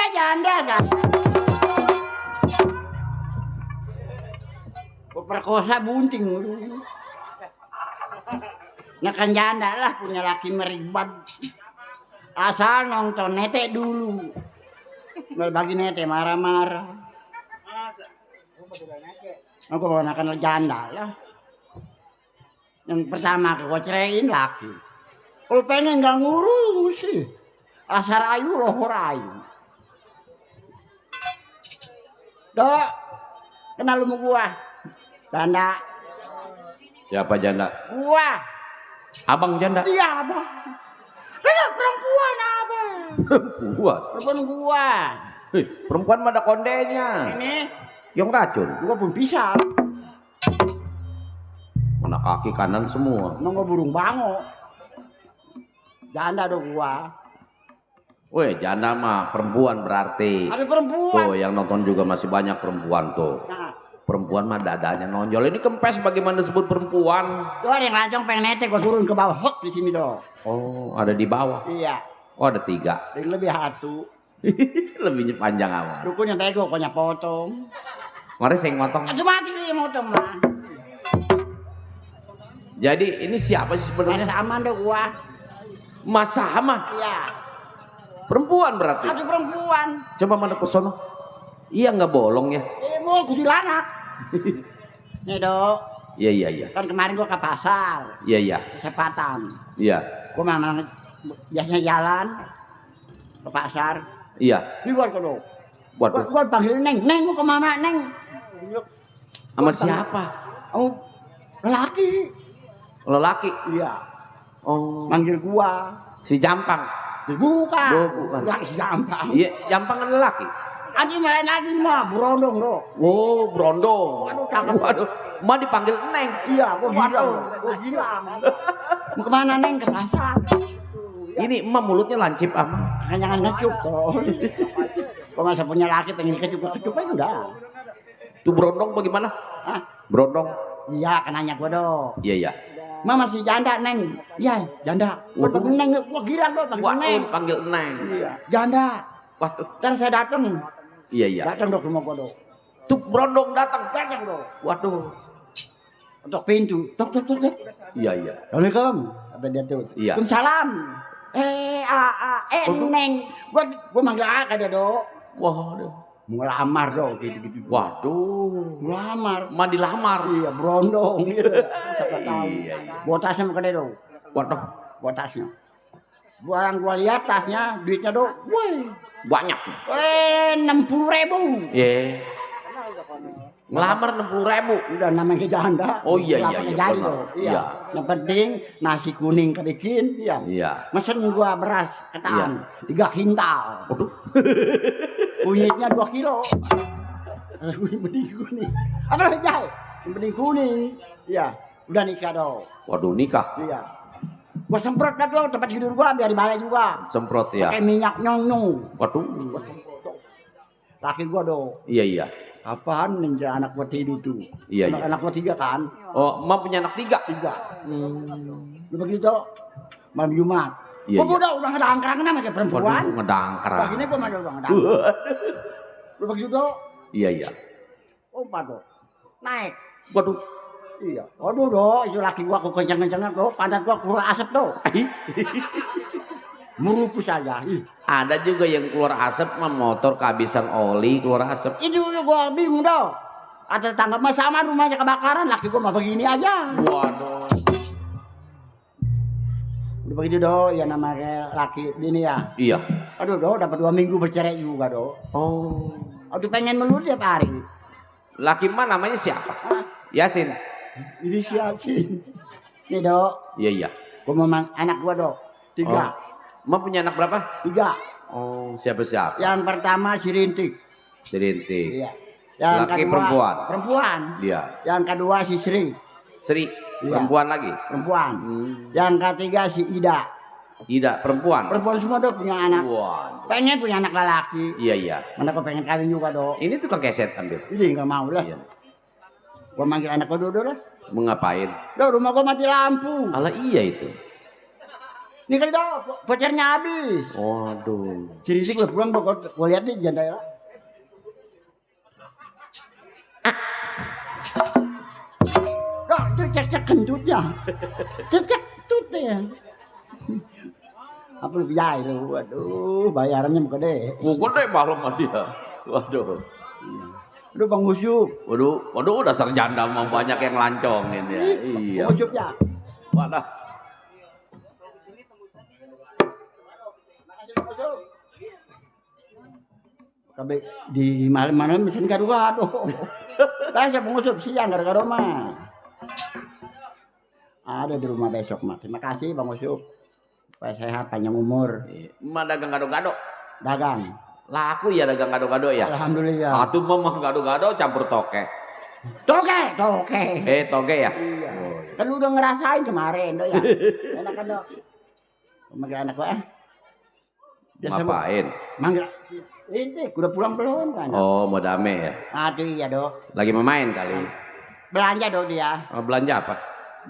Iya janda kan. Gua perkosa bunting. Nah kan janda lah punya laki meribat. Asal nonton nete dulu. Bagi nete marah-marah. Aku akan janda lah. Yang pertama aku ceraiin laki. Kalau pengen gak ngurus sih. Asar ayu lohor ayu. Dok, kenal lu sama gua? Janda. Siapa janda? Gua. Abang janda? Iya abang. Lah perempuan abang. Perempuan? Perempuan gua. Perempuan mah ada kondenya. Ini. Yang racun? Gua pun bisa. Mana kaki kanan semua. Emang gua burung bango. Janda dong gua. Weh, janda mah perempuan berarti. Ada perempuan. Tuh, yang nonton juga masih banyak perempuan tuh. Nah. Perempuan mah dadanya nonjol. Ini kempes bagaimana disebut perempuan? Tuh ada yang lancong pengen nete, gua turun ke bawah. Hok di sini dong. Oh, ada di bawah. Iya. Oh, ada 3. Yang lebih satu. Lebih panjang amat. Dukunnya tego, koknya potong. Mari saya ngotong. Aduh mati dia motong lah. Jadi ini siapa sih Ada sebenarnya? sama deh gua. Mas Ahmad. Iya. Perempuan berarti. Ada perempuan. Coba mana ke sono. Iya nggak bolong ya? Mau kuntilanak. Nih dok. Iya iya iya. Kan kemarin gua ke pasar. Iya iya. Kesempatan. Iya. Gua memang biasanya jalan ke pasar. Iya. Di luar dok. Waduh. Gua panggil Neng. Neng mau kemana Neng? Sama siapa? Oh, lelaki. Lelaki. Iya. Oh. Manggil gua. Si Jampang. Bukan. Bukan. Laki gampang. Iya, Jampang kan lelaki. Adi main lagi mah berondong dok. Oh, brondong. Waduh, cakep. Waduh, mah dipanggil Neng. Iya, gua Waduh. gilang. Mau kemana Neng? Ke pasar. Ini emak mulutnya lancip ama. Jangan ngecup toh. Gua masa punya laki pengen kecup aja udah. Tuh brondong bagaimana? Hah? Brondong. Iya, kan nanya gua dong. Iya iya. Mama masih janda Neng. Iya, janda. Gua Waduh. panggil Neng, gua gilang dong panggil Neng. Waduh, panggil Neng. Iya, janda. Waduh. Ntar saya datang. Iya iya. Datang dong ke rumah gua dong. Tuh brondong datang. Datang dong. Waduh. Untuk pintu. Tok tok tok tok. Iya iya. Assalamualaikum. Kata dia tuh. Iya. Waalaikumsalam. Neng. Gua manggil kata dok. Waduh. Mau lamar dong gitu-gitu. Waduh. Mau lamar. Mah dilamar. Iya, berondong gitu. Siapa tahu. Iya, iya. Bawa tasnya sama dong. Waduh. Bawa tasnya. Gua lihat tasnya, duitnya dong. Woi. Banyak. 60.000. Iya. Ngelamar 60.000. Udah namanya janda. Oh iya iya Lapangan iya. jadi Benar. dong. Iya. Iya. Yang penting nasi kuning kebikin, iya. Iya. Mesen gua beras ketan 3 kintal. Waduh. Kunyitnya 2 kilo. Kuning kuning. Apa jahit? Yang penting kuning. Iya. Udah nikah dong. Waduh, nikah. Iya. Gua semprot dah tuh tempat tidur gua biar dibalai juga. Semprot ya. Pakai minyak nyong-nyong. Waduh. Gua semprot dong. Laki gua dong. Iya iya. Apaan ninja anak gua tidur tuh? Iya, iya. Anak gua 3 kan? Oh, emak punya anak 3. 3. Hmm. Lu begitu malam Jumat. Iya, Gua iya. udah ngedangkrang namanya kayak perempuan. Waduh, ngedangkrak. Begini gua masih udah ngedangkrang. Lu begitu dong. Iya iya. Umpat dong. Naik. Waduh. Iya. Waduh dong, itu laki gua kenceng-kencengnya dong, pantat gua keluar asap dong. Merupus aja. Ih. Ada juga yang keluar asap mah motor kehabisan oli keluar asap. Itu gua bingung dong. Ada tetangga mah sama rumahnya kebakaran, laki gua mah begini aja. Waduh. Udah begitu dong, ya namanya laki bini ya. Iya. Aduh dong, dapat 2 minggu bercerai juga dong. Oh. Aduh pengen melulu tiap hari. Laki mah namanya siapa? Hah? Yasin. Ini si Yasin. Nih dok, Iya iya. gua mau anak gua dok. 3. Oh. Emak punya anak berapa? 3. Oh, siapa-siapa? Yang pertama si Rintik. Serintik. Iya. Yang Laki kedua perempuan? Perempuan. Iya. Yang kedua si Sri. Sri. Iya. Perempuan lagi. Perempuan. Hmm. Yang ketiga si Ida. Ida perempuan. Perempuan semua dok punya anak. Waduh. Pengen punya anak lelaki. Iya iya. Mana gua pengen kawin juga dok. Ini tukang keset ambil. Ini nggak mau lah. Iya. Gua manggil anak gua dulu lah. Mengapain? Dok rumah gua mati lampu. Alah iya itu. Ini kali dah vouchernya habis. Waduh. Ciri-ciri gue pulang gue lihat nih jendela. Kok itu cek kentutnya. Cek tutnya. Apa lu biaya lu? Waduh, bayarannya gede. Gede malam sama dia. Waduh. Lu Bang Usup. Waduh, dasar janda mah banyak yang lancongin ya. Iya. Bang Usup ya. Wadah. Makasih Bang Usup. Kabe di malam-malam mesin gado-gado. Lah saya Bang Usup siang gado-gado mah. Ada di rumah besok mah. Terima kasih Bang Usup. Supaya sehat panjang umur. Emak dagang gado-gado. Dagang. Laku ya dagang gado-gado ya. Alhamdulillah. Atuh mah gado-gado campur toke. Toke. Toge ya. Iya. Kan lu udah ngerasain kemarin do ya. Enak kan do. Manggil anak gua Ngapain? Manggil. Ini udah pulang belum kan? Oh, mau dame ya. Aduh iya do. Lagi main kali. Belanja do dia. Belanja apa?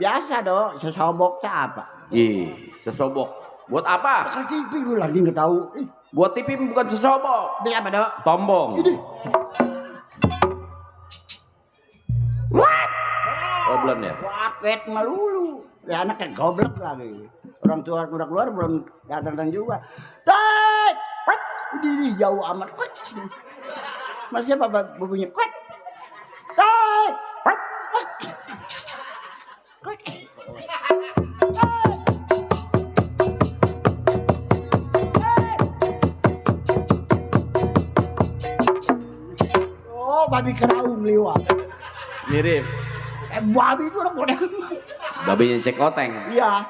Biasa do. Sesobok tak apa. Ih, sesobok. Buat apa? Pakai TV lu lagi nggak tahu. Buat TV bukan sesobok. Beli apa do? Tombong. Ini. What? Oh, belum ya? Wapet melulu. Ya anaknya goblok lagi. Orang tua udah keluar belum datang juga. Tet! What? Ini jauh amat. What? Masih apa bunyinya? What? Tet! What? What? What? Oh, babi keraung liwat. Mirip. Babi itu orang bodoh. Babinya cek loteng. Iya.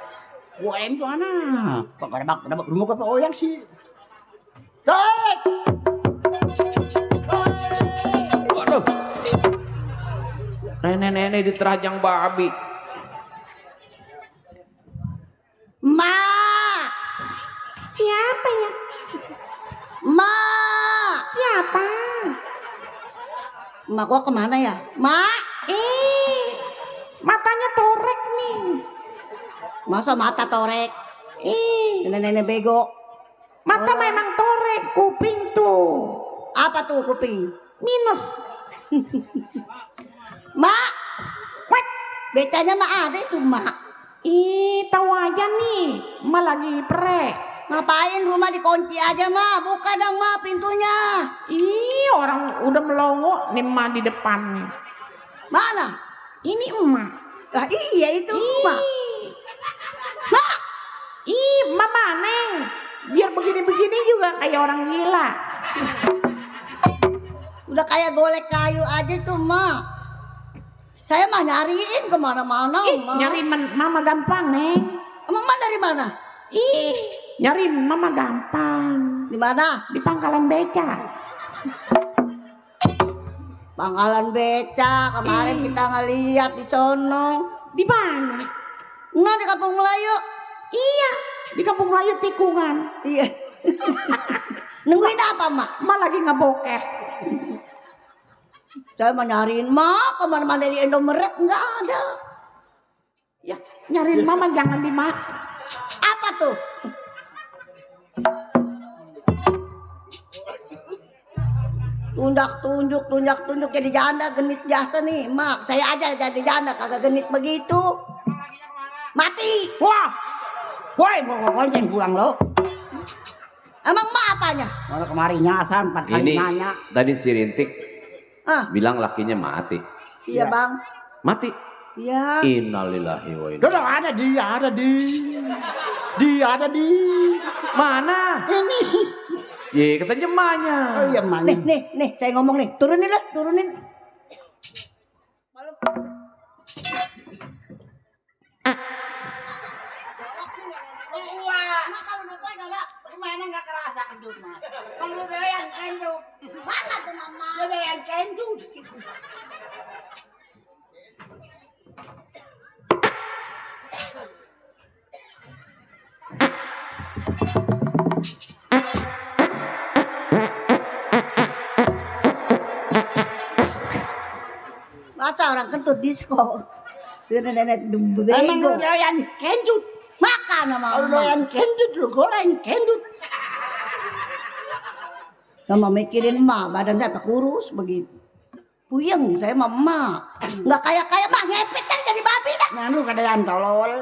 UM tuh mana? Kok kadang rumah ke oyang sih. Tet! Waduh. Nenek-nenek diterajang babi. Ma! Siapa ya? Ma! Siapa? Ma gua kemana ya? Ma! Matanya torek nih. Masa mata torek? Nenek-nenek bego. Mata memang torek, kuping tuh Apa tuh kuping? minus. Ma! Wek. Becanya mah ada itu, Ma. Tahu aja nih, emak lagi prek. Ngapain rumah dikunci aja, Ma? Buka dong, Ma, pintunya. Orang udah melongo nih emak di depan nih. Mana? Ini emak. Lah iya itu, Ma. Ma! Mama Neng. Biar begini-begini juga kayak orang gila. Udah kayak golek kayu aja tuh, Ma. Saya mah nyariin kemana-mana, Ma. Nyari mama gampang, Neng. Emang Ma dari mana? Nyari mama gampang. Di mana? Di pangkalan beca. Pangkalan beca. Kemarin kita ngeliat di sono. Di mana? Nah, di Kampung Melayu. Iya, di Kampung Melayu tikungan. Iya. Nungguin apa, Ma? Ma lagi ngeboket. Saya mau nyariin Ma, kemana-mana di Indomaret nggak ada. Ya, nyariin mama jangan di ma. Apa tuh? Tunjuk jadi janda genit jasa nih, Mak. Saya aja jadi janda kagak genit begitu. Mati. Wah. Woi, mau gonceng pulang lo. Emang Ma apanya? Kalau kemarin nyasar 4 kali Ini nanya. tadi si Rintik Bilang lakinya mati. iya, Bang. Mati. Iya. Innalillahi wa inna. Udah ada di. Mana? Ini. Ye, kata jemanya. Oh iya, mana? Nih, saya ngomong nih. Turunin. Malam. Mainnya nggak kerasa kentut, Mas. Kalau lu doyan kentut. Mana tuh, Mama? Lu doyan kentut. Masa orang kentut disco? Emang lu doyan kentut? Makan. apaan sama Kalau emak? doyan kendut lu goreng kendut. Sama mikirin emak, badan saya tak kurus begitu. Puyeng saya sama emak. Nggak kayak emak, ngepet kan jadi babi dah. Nah lu kadean tolol.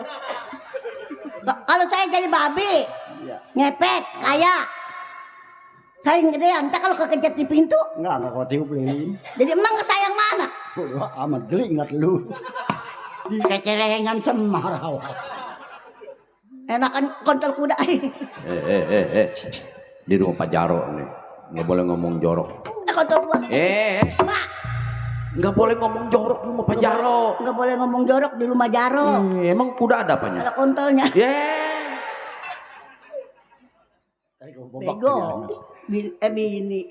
Kalau saya jadi babi, Iya. ngepet, kayak. Saya gedean, entar kalau kekejut di pintu, Enggak kau tiup lilin. jadi emang sayang mana? Bodoh amat geli ingat lu. Di kecelengan semarawa. Enakan kontol kuda. Di rumah Pak Jaro nih. Nggak boleh ngomong jorok. Kontol kuda. Mak, Nggak boleh ngomong jorok di rumah Pak Jaro. nggak boleh ngomong jorok di rumah Jaro. Emang kuda ada apanya? Ada kontolnya. Bego. Bini.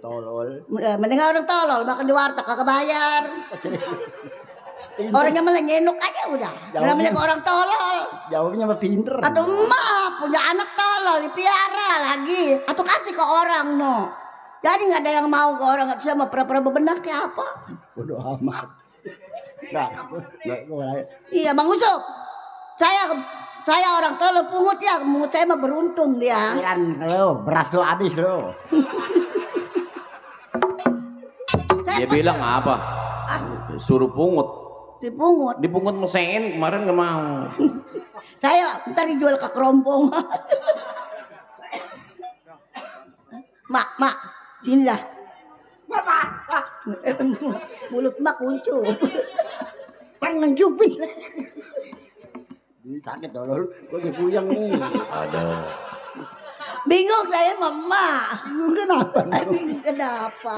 Tolol. Mending orang tolol, makan di warteg kagak bayar. Orangnya malah nyenuk aja udah. Namanya orang tolol. Jawabnya mah pinter. Atau emak punya anak tolol dipiara lagi. Atau kasih ke orang no. Jadi nggak ada yang mau ke orang, nggak bisa mau pura-pura bebenah kayak apa? Bodoh amat. Enggak boleh. Iya Bang Usop. Saya orang tolol pungut ya, pungut saya mah beruntung dia. Pikiran lo, beras lo habis lo. Saya Dia bilang apa? Suruh pungut. dipungut. Dipungut mesin kemarin nggak mau. Saya ntar dijual ke kerompong. Mak, sini dah. Mulut mak kuncup. Pengen jupin. Sakit tolol, gue kepuyang nih. Ada. Bingung saya mama. Kenapa? Kenapa?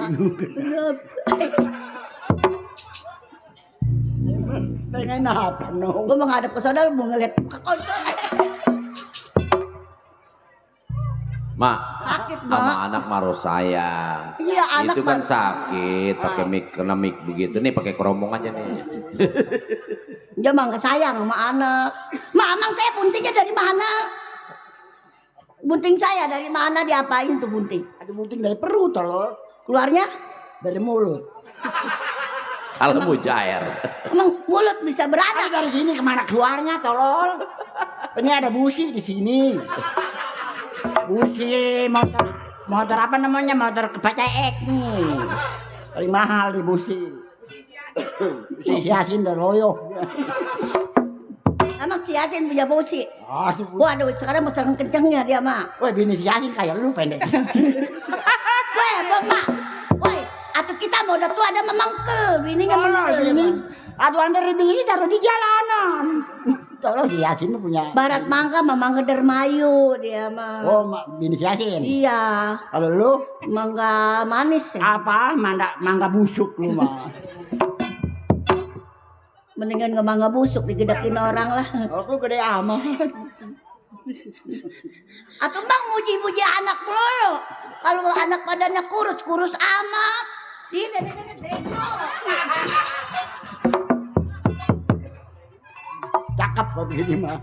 Pengen apa no? Gue menghadap ke saudara mau ngeliat muka kontol. Mak, Sakit sama mak. anak harus sayang. Iya anak Itu kan mah. sakit, pakai mic kena mic begitu nih, pakai kerombong aja nih. Dia mah nggak sayang sama anak. Mak, emang saya buntingnya dari mana? Bunting saya dari mana? Diapain tuh bunting? Ada bunting dari perut tolol, Keluarnya? dari mulut. Kalau mujair. Emang mulut bisa beranak? Dari sini kemana keluarnya tolol? Ini ada busi di sini. Busi motor apa namanya? Motor kepacaek nih. Paling mahal di busi. Si Yasin dan Loyo. Emang si Yasin punya busi? Aduh, Waduh, sekarang besar kencengnya dia mah. woi bini si Yasin kayak lu pendek. Weh, Mak. Woi, atau kita mau udah tua ada memang ke bininya mengkel. Ini aduh antar bini taruh di jalanan. Tolong si Yasin tuh punya. Barat Mangga mah Mangga Dermayu dia mah. Oh, bini si Yasin. Iya, Kalau lu mangga manis ya. apa? Mangga busuk lu mah. Mendingan ngemangga busuk digedekin orang lah. Oh, lu gede amat. Atau bang muji-muji anak lo. Kalau anak badannya kurus amat. Ini bego. Cakep kok begini mah.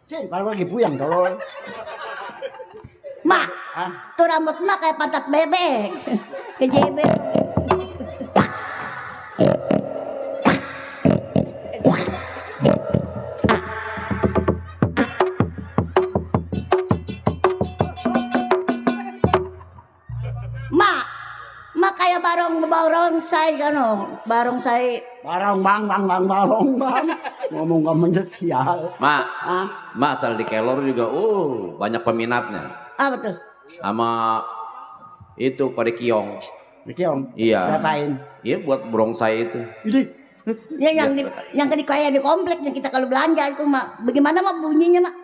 Sin, kalau lagi puyang tolong. Mak, Ah, tuh rambut mak kayak pantat bebek. Kejebek. Mak kayak barongsai kan barongsai. barong bang. Ngomong gak menjesial. Mak, Ah, Mak asal di Kelor juga, banyak peminatnya. Apa tuh? Sama itu pada Kiong. Kiong. Iya. Ngapain? Iya buat brongsai itu. Ini Ya yang kayak di kompleknya kita kalau belanja itu mak. Bagaimana mak bunyinya mak?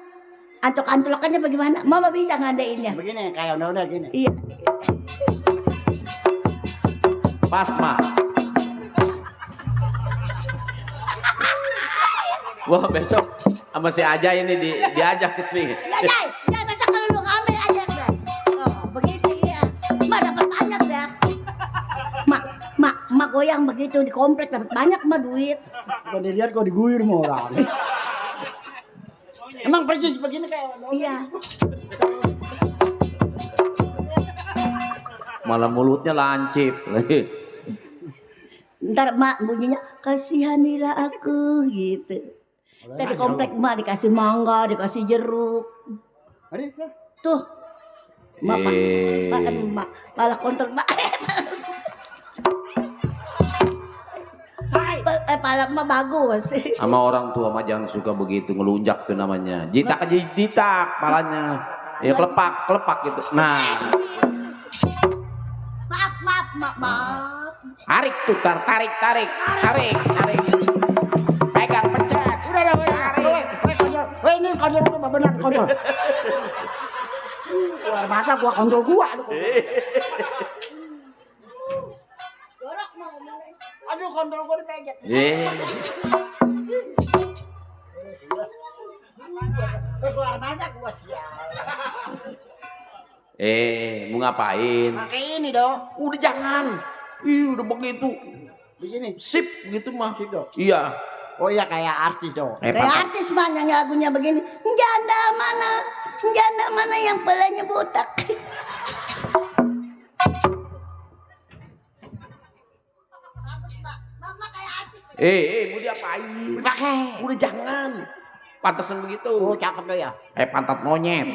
Antok-antokannya bagaimana? Mama bisa ngadainnya. begini kayak udah gini. Iya. Pas, Mak. Wah, besok sama si Aja ini diajak nih. Ya Jai, besok kalau lu ngambil aja deh. Oh, begitu ya. Mak dapat banyak ya. Mak goyang begitu di komplek dapat banyak mah duit. Kalau dilihat kok diguyur sama orang. Emang persis begini kayak Iya. malah mulutnya lancip. Ntar mak bunyinya kasihanilah aku gitu. Tadi komplek mak dikasih mangga, dikasih jeruk. Tuh. Mak, mak, malah kontrol mak. Pala mah bagus. Sama orang tua mah jangan suka begitu ngelunjak tuh namanya. Jitak aja jitak palanya. Ya kelepak gitu. Nah. Maaf. Tarik tuh, tarik. Pegang pencet. Udah, tarik. Weh, ini kontrol gua benar kontrol. Keluar mata gua kontrol gua. Jorok mau ngomongin. Aduh, kontrol gua dipegang. Keluar mata gua sial. Mau ngapain? Pakai ini dong. Udah jangan. Udah begitu. Di sini. Sip gitu mah. Sip dong. Iya. Oh iya kayak artis dong. Kayak artis banyak lagunya begini. Janda mana yang pelanya botak. Bagus, Pak. Mama kayak artis. Mau diapain? Pakai. Udah jangan. Pantesan begitu. Oh, cakep tuh ya. Pantat monyet.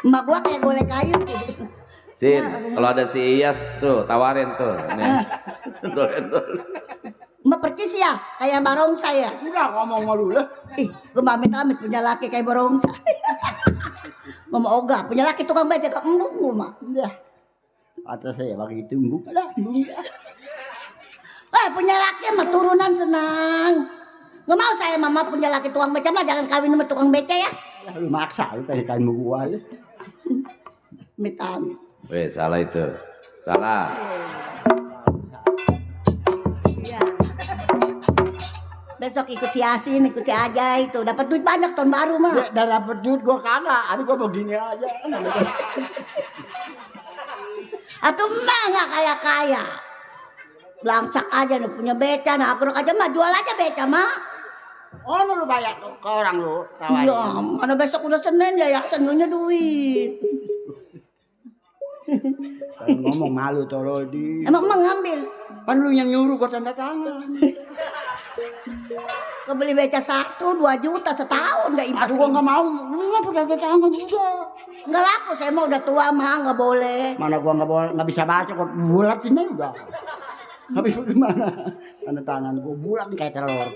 Emak gua kayak golek kayu. Sin, kalau ada si Iyas tuh tawarin tuh. Nih. Emak percis ya, kayak barongsai ya. Udah ngomong malu lah. Gua amit-amit punya laki kayak barongsai. Ngomong ogah, punya laki tukang baca ke embung gua mah. Udah. Atas saya begitu embung lah. Punya laki sama turunan senang. Nggak mau saya mama punya laki tukang beca mah jangan kawin sama tukang beca ya. Lu maksa lu pengen kawin sama gua lu. Amit-amit. Salah itu. Salah. Iya. Besok ikut si Asin, ikut si Ajay itu dapat duit banyak tahun baru mah. Ya, dan dapet duit gua kagak. Aduh gua begini aja. Atau mah nggak kaya-kaya. Belangsak aja nih punya beca, nah aku aja mah jual aja beca mah. Oh lu bayar ke orang lu tawarin. Ya, mana besok udah Senin ya senengnya duit. Kalau ngomong malu Torodi. Emang ngambil. Kan lu yang nyuruh gua tanda tangan. Kebeli beca 1-2 juta setahun nggak impas. Aduh gua nggak mau. Lu nggak perlu tanda tangan juga. Nggak laku, saya mau udah tua mah nggak boleh. Mana gua nggak boleh nggak bisa baca kok bulat sini udah. Habis gimana? Tanda tangan gua bulat nih kayak telur.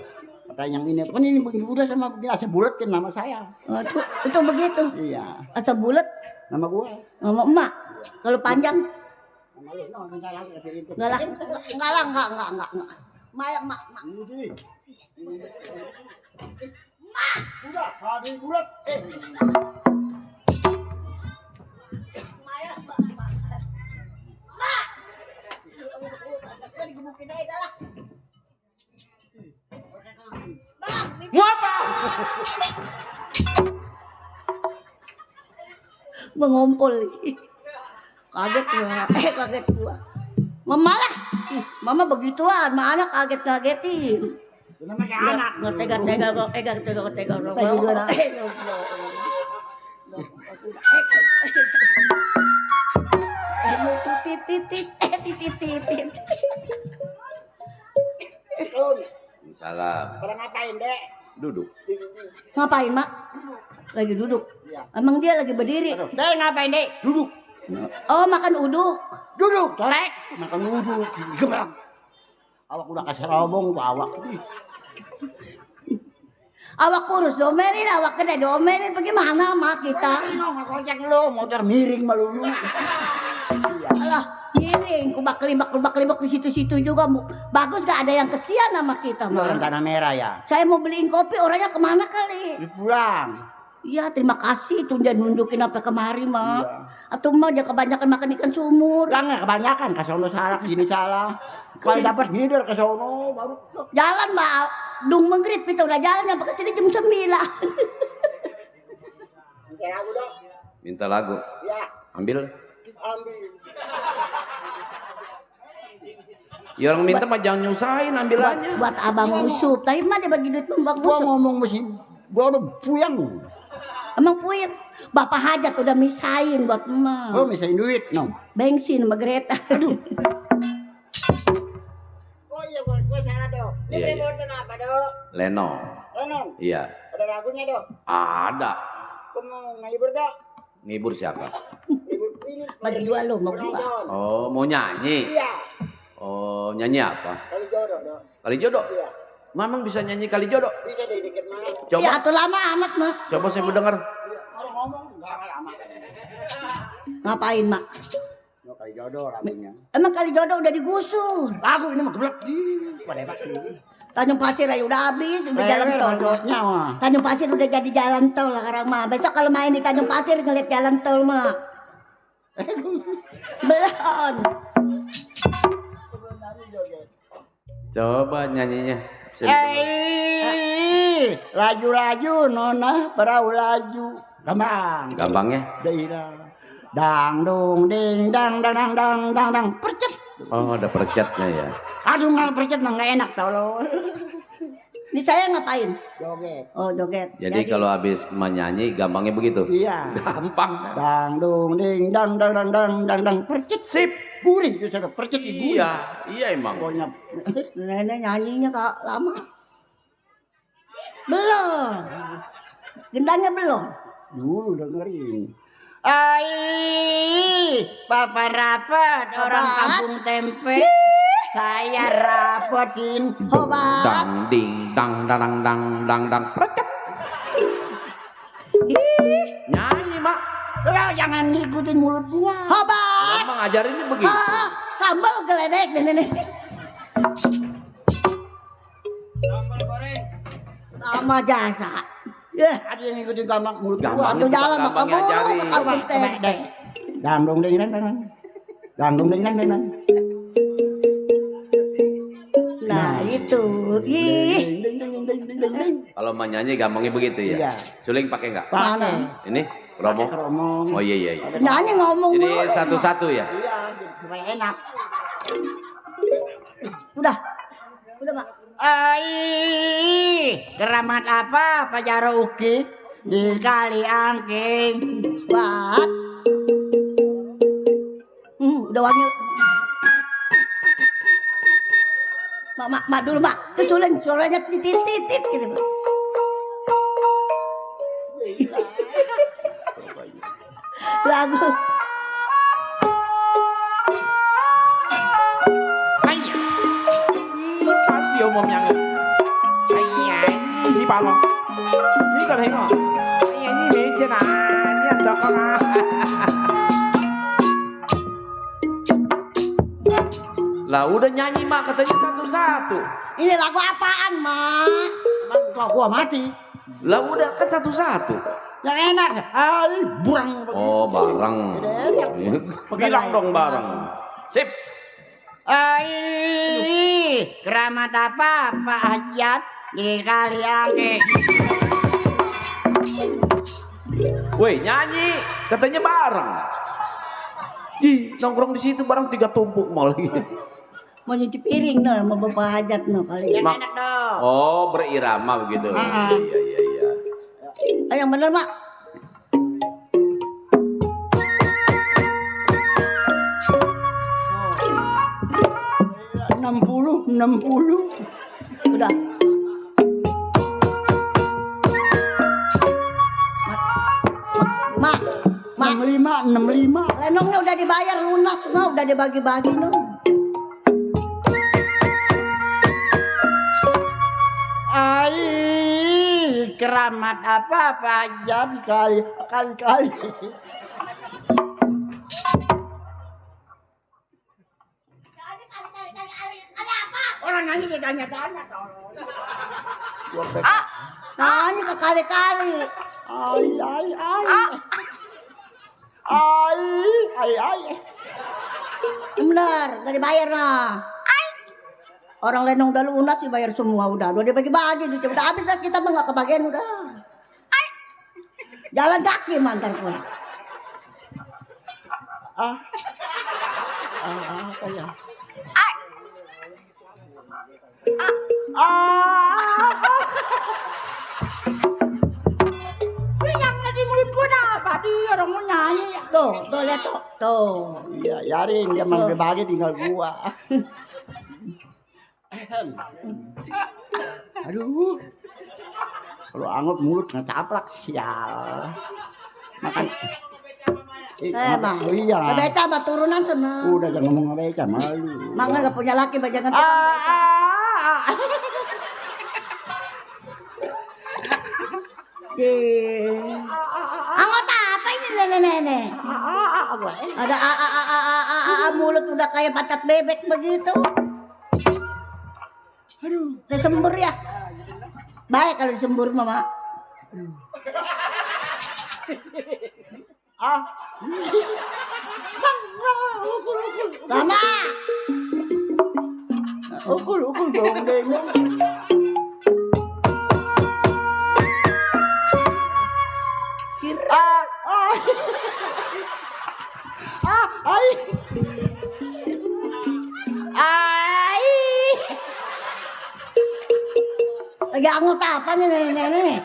Katanya yang ini kan ini udah sama begini asa bulat kan nama saya. Itu begitu. Iya. Asa bulat Nama gua. sama emak. Kalau panjang Nama lu no, minta lagi kasih itu. enggak lah. Mak. Udah, habis bulat. Digebukin aja dah. Bang, Mau apa? mengompol. Kaget gua. Mama lah. Mama begituan, sama anak kaget-kagetin. Namanya anak. Nggak tega kok. Titit. Salah. Pada ngapain, Dek? Duduk. Ngapain, Mak? Lagi duduk. Iya. Emang dia lagi berdiri. Dek ngapain, Dek? Duduk. Oh, makan uduk. Duduk, torek. Makan duduk. Geblak. Awak udah kasih robong tuh awak. Awak kurus domelin, awak gede domelin. Bagaimana sama kita? Ngocek lu, motor miring malu lu. Alah, miring. Kubak-kelibak di situ-situ juga. Bagus gak ada yang kesian sama kita, Orang Mak. tanah merah ya. Saya mau beliin kopi, orangnya kemana kali? Pulang. Iya, terima kasih. Tuh dia nunjukin apa kemari, Mak. Iya. Atau Mak dia kebanyakan makan ikan sumur. Pulang nggak kebanyakan, ke sono salah, ke sini salah. Kalau dapat ngider ke sono baru. Jalan, Mbak. Dung Menggrit, kita udah jalan sampai ke sini jam 9. Minta lagu dong. Minta lagu. Ya, Ambil. ambil. Ya orang minta mah jangan nyusahin, ambil aja. Buat abang Usup. Tapi mah dia bagi duit Bang Gua Usup. ngomong mesti Gua udah puyeng. Emang puyeng. Bapak hajat udah misain buat emak. Oh, misain duit, no. Bensin sama Greta. Aduh. Oh iya, gua salah, Dok. Ini Iya, iya. remote apa, Dok? Leno. Lenong. Iya. Ada lagunya, Dok. Ada. Gua mau ngibur, Dok. Ngibur siapa? Ngibur ini. Bagi dua lo mau gua. Oh, mau nyanyi. Iya. Oh, nyanyi apa? Kali jodoh, Dok. Kali jodoh. Iya. Mamang bisa nyanyi kali jodoh. Bisa dikit mah. Coba. Ya atuh lama amat mah. Coba saya mau dengar. Kalau ngomong enggak lama. Ngapain mak? No, kali jodoh ramenya. Emang kali jodoh udah digusur. Lagu ini mah geblek di. Pada pasti. Tanjung Pasir aja udah habis, udah jalan tol. Jodotnya mah. Tanjung Pasir udah jadi jalan tol lah sekarang mah. Besok kalau main di Tanjung Pasir ngeliat jalan tol mah. Belum. Coba nyanyinya. Laju-laju nona perahu laju. Gampang. Gampang ya? Daerah. Dang dong ding dang dang dang dang dang dang percet. Oh, ada percetnya ya. Aduh nggak percet mah nggak enak tolong. Ini saya ngapain? Joget. Oh joget. Jadi kalau habis menyanyi gampangnya begitu. Iya. Gampang. Dang dong ding dang dang dang dang dang dang percet. Sip. Gurih itu cara percet di gurih. Iya, iya emang. Pokoknya. Nenek nyanyinya kak lama. Belum. Gendangnya belum. Dulu dengerin. Ai, papa rapat orang Rapat. kampung tempe. Saya rapetin. Hobat. Dang ding dang dang dang dang dang percet. Nyanyi, Mak. Lah jangan ngikutin mulut gua. Hobat. Emang ngajarinnya begitu. Sambal geledek nenek. Sambal goreng. Sama jasa. Ya. Ada yang ngikutin gampang mulut Gampang. gua. Satu jalan maka gampang mulu ngajarin. ke kampung tempe. Dang dong ding dang dang. Dang dong ding dang dang. Nah itu. Ih. Ding ding ding ding ding ding ding. Kalau mau nyanyi gampangnya begitu ya. Iya. Suling pakai enggak? Mana? Ini Romo. Keromong. Oh iya iya. iya. Nyanyi ngomong Jadi dulu. satu-satu ya. Iya, supaya enak. Udah. Udah mak. Ai, keramat apa Pak Jaro Uki di kali angking? Buat. Udah wangi. Mak dulu mak. Terus suaranya titit gitu. Lagu. Pasti umum yang si balong. Ini kan himo. Ini meja nanya dokter. Lah udah nyanyi mak katanya satu-satu. Ini lagu apaan mak? Kok gua mati? Lah udah kan satu-satu. Yang enak. Ai, burang. Oh bareng. Bilang dong bareng. Sip. Ai, keramat apa Pak Hajat di kali angking? Woi nyanyi katanya bareng. Ih nongkrong di situ bareng 3 tumpuk mau lagi. Mau nyuci piring no, mau bapak hajat no kali. Yang Mak. enak dong. Oh berirama begitu. Ah. Iya iya iya. Yang bener mak. Oh. 60. Udah. Mak. 65. Lenongnya udah dibayar lunas no, udah dibagi-bagi no. Ai, keramat apa Pak Hajat kali-kali. Orang nyanyi ditanya-tanya tolong. Nyanyi kekali-kali. Ai. Bener, gak dibayar nah. Orang lenong udah lunas dibayar semua udah dibagi-bagi udah habis lah kita mah nggak kebagian udah. Jalan kaki mantan pun. Apa ya? tadi orang mau nyanyi. Tuh lihat tuh. Tuh. Iya, yarin dia mau berbagi tinggal gua. Aduh. Kalau anggap mulut ngecaplak sial. Makan. Bang. Iya. Kebeca mah turunan sana. Udah jangan ngomong ngebeca malu. Mangan gak punya laki, jangan tukang beca. Anggota apa ini nenek-nenek? Ada mulut udah kayak patat bebek begitu. Aduh. Saya sembur ya. Baik kalau disembur mama. Lama. Ukul dong deng. Lagi anggota apa nih nenek-nenek?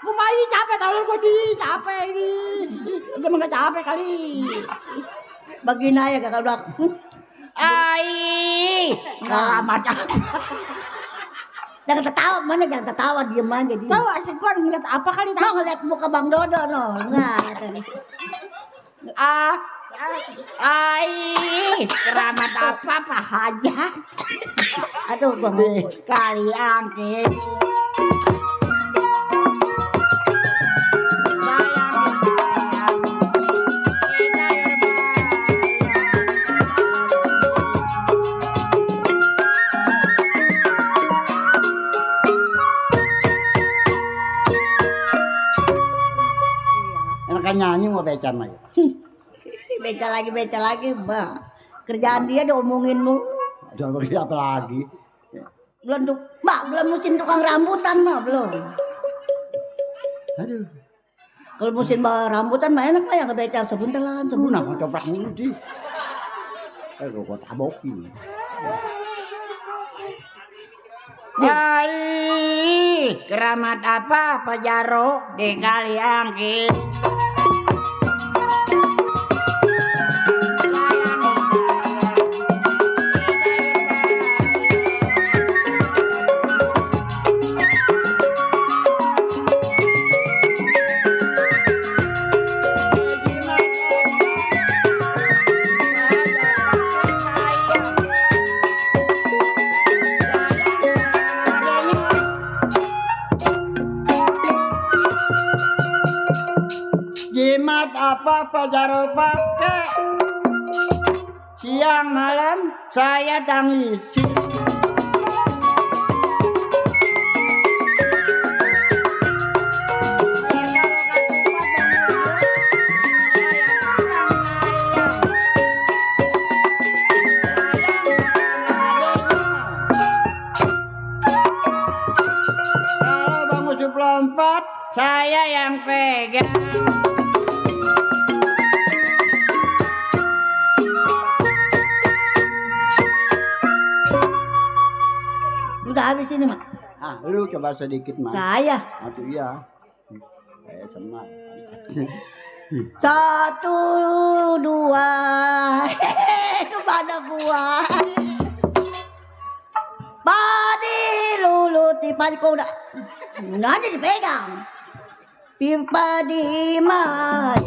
Kumain capek tolong gua capek ini. Dia mah enggak capek kali. Begini aja kakak udah. Macam. Jangan ketawa, mana jangan ketawa, diem aja. Tahu asik gua ngeliat apa kali Lo ngeliat muka Bang Dodo no, nggak. Keramat apa Pak Hajat? Aduh, Bang. Kali angkit. Nyanyi mau beca mah. Beca lagi, Bang. Kerjaan dia diomongin mulu. Ada apa lagi? Belum musim tukang rambutan mah belum. Aduh. Kalau musim rambutan mah enak lah yang ngebeca sebentar lah. Nah, mau coba dulu di. Gua tabokin. Keramat apa Pak Jaro di kali angkit. Jimat apa Pak Jaro pakai? Siang malam saya tangisi. Kalau Bang Ucup lompat, saya yang pegang. Udah habis ini, Mak. Lu coba sedikit, Mas. Saya. Aduh iya. Semak. 1, 2. Kepada gua. Padi lulu tipa kau udah. Nanya dipegang. Pipa di mah.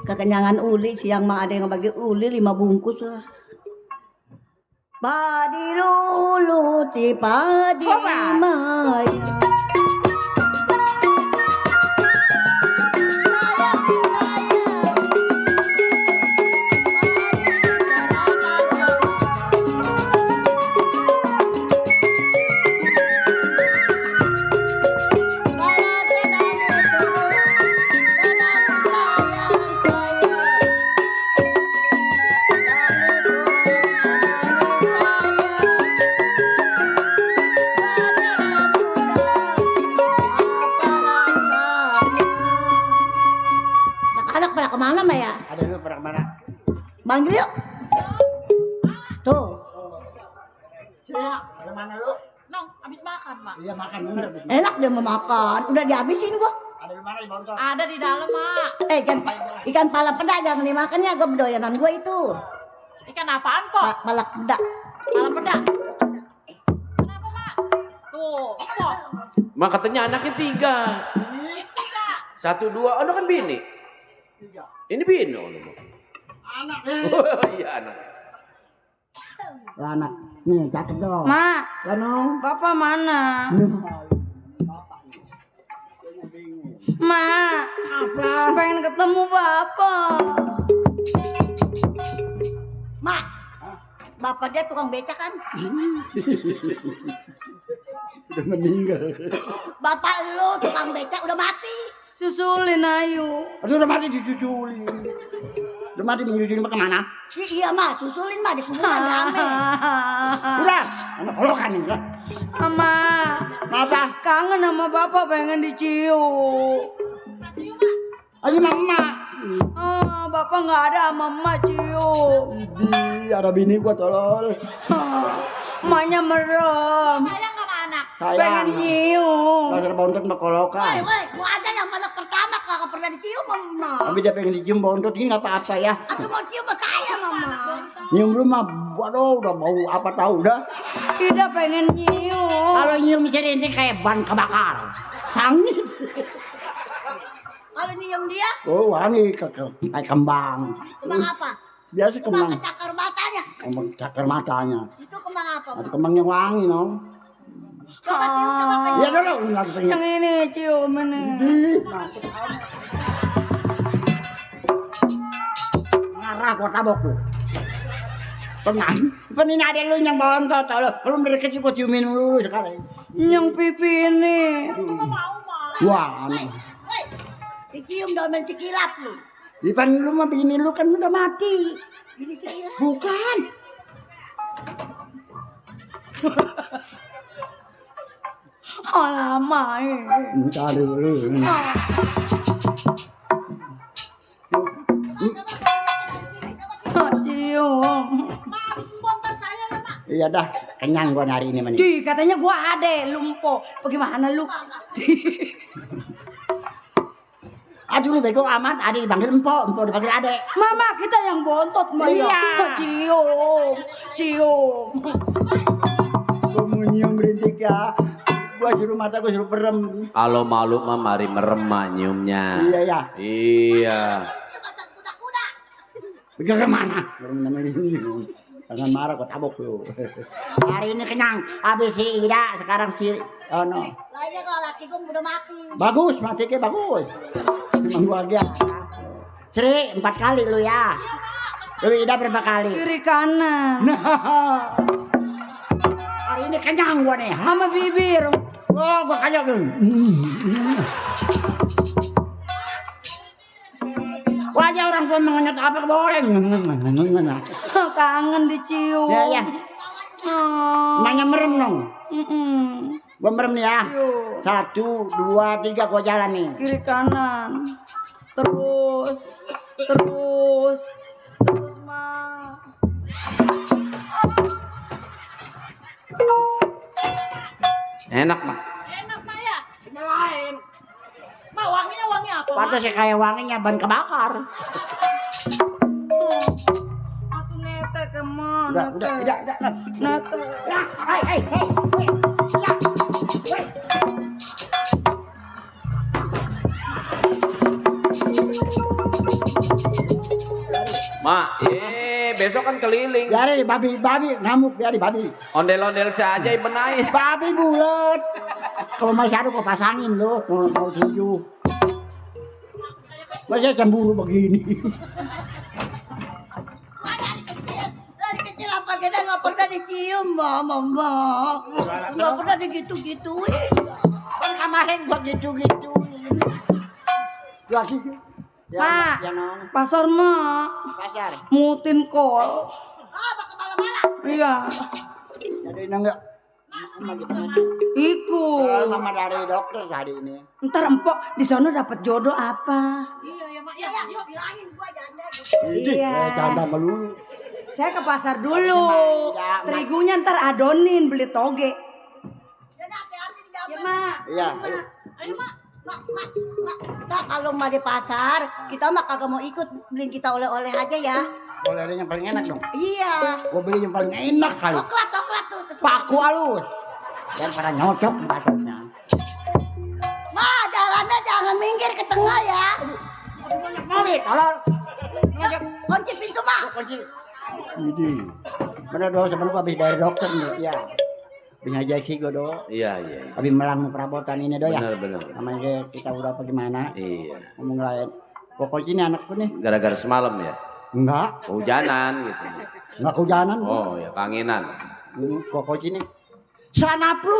Kekenyangan uli siang mah ada yang bagi uli 5 bungkus lah. Padi lulu ti padi maya. ya. Dari mana lu? Nong, habis makan, Mak. Iya makan bener. Enak dia mau makan. Udah dihabisin gua. Ada di mana bontot? Ada di dalam, Mak. Ikan pala peda jangan dimakannya, gua bedoyanan gua itu. Ikan apaan, Pok? Pala peda. Pala peda. Kenapa, Mak? Tuh, Pok. Mak katanya anaknya 3. Itu, Kak. 1, 2, kan bini. 3. Ini bini lu. Anak. Iya anak. Ya, anak. Nih, catat dong. Mak, Ya, Nong. Bapak mana? Mak, Apa? pengen ketemu Bapak. Mak, Bapak dia tukang beca kan? Udah meninggal. Bapak lu tukang beca udah mati. Susulin ayo. Aduh, udah mati dicuculin. Udah mati menyusulin ke mana? Iya mak, susulin mak di kuburan rame. Udah, anak kolokan ini lah. Mama, Apa? kangen sama Bapak pengen dicium. Ayo mama. Bapak nggak ada sama emak cium. Di ada bini gua tolol. Emaknya merem. Sayang sama anak. Pengen nyium. Dasar bontot mah kolokan. Gua aja yang anak pertama kagak pernah dicium mama. Tapi dia pengen dicium bontot ini nggak apa-apa ya. Aku mau cium sama saya mama. Nyium lu mah, waduh udah bau apa tahu dah. Tidak pengen nyium. Kalau nyium sini ini kayak ban kebakar. Sangit. Kalau nyium dia, Oh wangi kayak kembang. kembang apa? Biasa Kembang kembang. kecakar matanya. Kembang cakar matanya. Itu kembang apa? Ada Mak? kembang yang wangi nong. Coba cium, coba pengen. Iya dulu ini lagi pengen. Yang ini cium ini. Ih, masuk aja. Marah gua tabok lu. Tenang. Ini ada lu yang bontot. Kalau dari kecil gua ciumin dulu sekali. Yang pipi ini. Mau, Mak. Wah, aneh. Woi, dicium domen si kilap lu. Di depan lu mah bini lu kan udah mati. Ini si kilap. Bukan. Alamak. Entar dulu. Cium. Mak, habis bongkar saya ya, Mak. Iya dah, kenyang gua hari ini mani. Di katanya gua ade lumpo. Bagaimana lu? Aduh lu bego amat, ade dipanggil empo dipanggil ade. Mama kita yang bontot mah ya. Iya. Cium. Cium. Gua mau nyium rintik ya. Gua suruh mata gua suruh perem. Kalau malu mah mari merem mak nyiumnya. Iya ya. Iya. Pergi ke mana? Jangan marah gua tabok lu. Hari ini kenyang. Habis si Ida, sekarang si no. Lainnya kalau laki gua udah mati. Bagus, mati ke bagus. Memang gua aja. Sri 4 kali lu ya. Lu Ida berapa kali? Kiri kanan. Nah. Hari ini kenyang gua nih. Sama bibir. Oh, gua kayak wajah orang tua mengenyot apa boleh. Kangen dicium. Ya ya. Oh. Nanya merem dong. Mm-mm. Gua merem nih ya. Yuk. 1, 2, 3 gua jalan nih. Kiri kanan. Terus mah. Enak mak. Enak, Mak ya. Ini lain. Mak, wanginya wangi apa, Mak? Pantas ya kayak wanginya ban kebakar. Aku nete kemana? Udah. Nete. Ya, hei. Ya. Mak, besok kan keliling. Biarin babi ngamuk biarin babi. Ondel-ondel saja benain. Babi bulat. Kalau masih ada kau pasangin lo, mau 7. Masih cemburu begini. Dari kecil apa kita nggak pernah dicium, mama. Nggak pernah digitu-gituin. Kan kemarin gua gitu-gituin. Lagi. Mak. Ya nong. Pasar mah Pasar. mutin kol. Pakai bala-bala. Iya. Jadi enggak. Mama gitu. Ikut. Mama dari dokter tadi ini. Ntar empok di sana dapat jodoh apa? Iya, ya, Mak. Iya, Yuk. bilangin gua janda. Ini Iya. canda melulu. Saya ke pasar dulu. Ya, Mak. Terigunya ntar adonin beli toge. Jadi hati-hati di jalan. Ya, Mak. Iya, ayo. Ayo, Mak. Mak, kalau mah di pasar, kita mah kagak mau ikut, beliin kita oleh-oleh aja ya. Oleh yang paling enak dong. Iya. Gua beli yang paling enak kali. Coklat tuh. Paku halus. Dan pada nyocok bacotnya. Ma, jalannya jangan minggir ke tengah ya. Mobil, tolong. Kunci pintu, Mak. Kunci. Ini. Bener dong, sebelum gua habis dari dokter nih, ya. Punya Jaki gua do. Iya. Habis melang perabotan ini do ya. Benar. Namanya kita udah apa gimana? Iya. Ngomong lain. Pokoknya ini anakku nih. Gara-gara semalam ya. Enggak, Hujanan gitu. enggak kehujanan. Oh ya, kangenan. Pokoknya ini. Sana lu.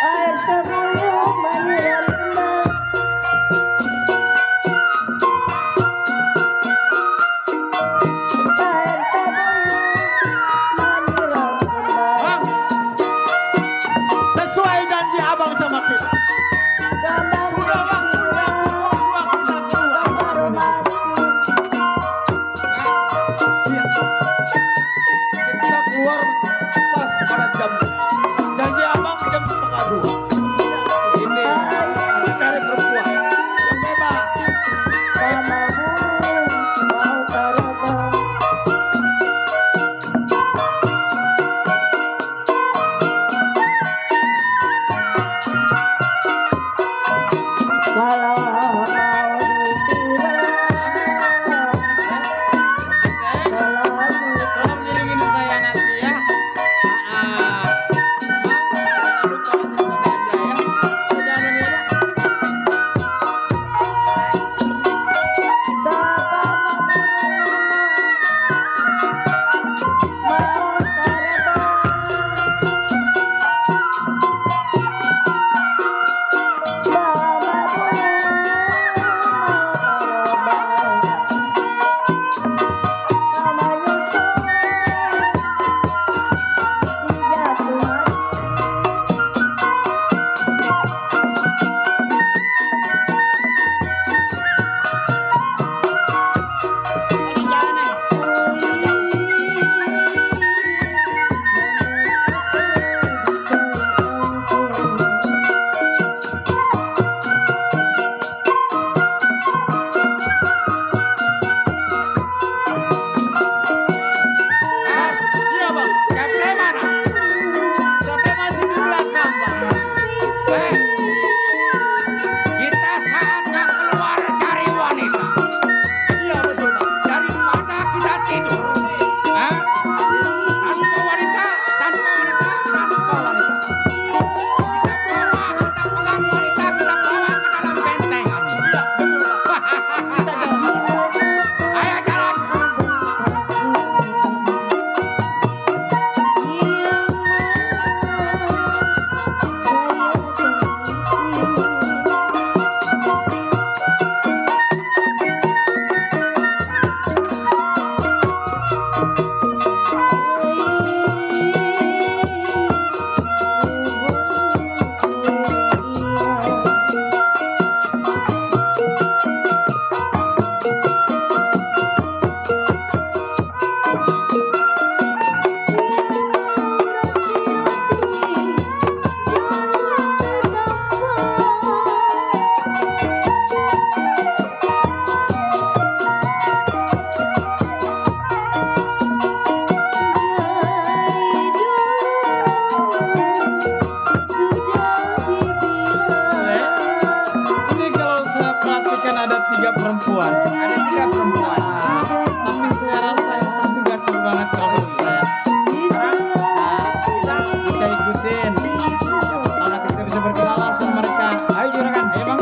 Air sebelum menyiram kembang. Air sebelum menyiram kembang. Sesuai janji abang sama kita. Kembang Sudah bang, sudah. baru mati. Kita keluar pas pada jam. Janji abang jam 1:30. Ini cari perempuan yang bebas. Sama burung mau terbang. Walau mau disiram, selalu Tolong kirimin saya nanti ya. Lupa nanti aja ya. Saya jalan ya, Pak. sapa mau terbang. Mama Iya bang, Capre mana? Capre masih di belakang bang. Kita saatnya keluar cari wanita. Iya betul bang. Daripada kita tidur. Hah? Tanpa wanita. Kita pegang wanita, kita bawa ke dalam bentengan. Iya betul bang. Ayo jalan. Ini kalau saya perhatikan ada 3 perempuan. Ada 3 perempuan. Tapi saya rasa yang satu gacor banget kalau menurut saya. Kita ikutin. Tahu nanti kita bisa berkenalan sama mereka. Ayo juragan. Ayo bang.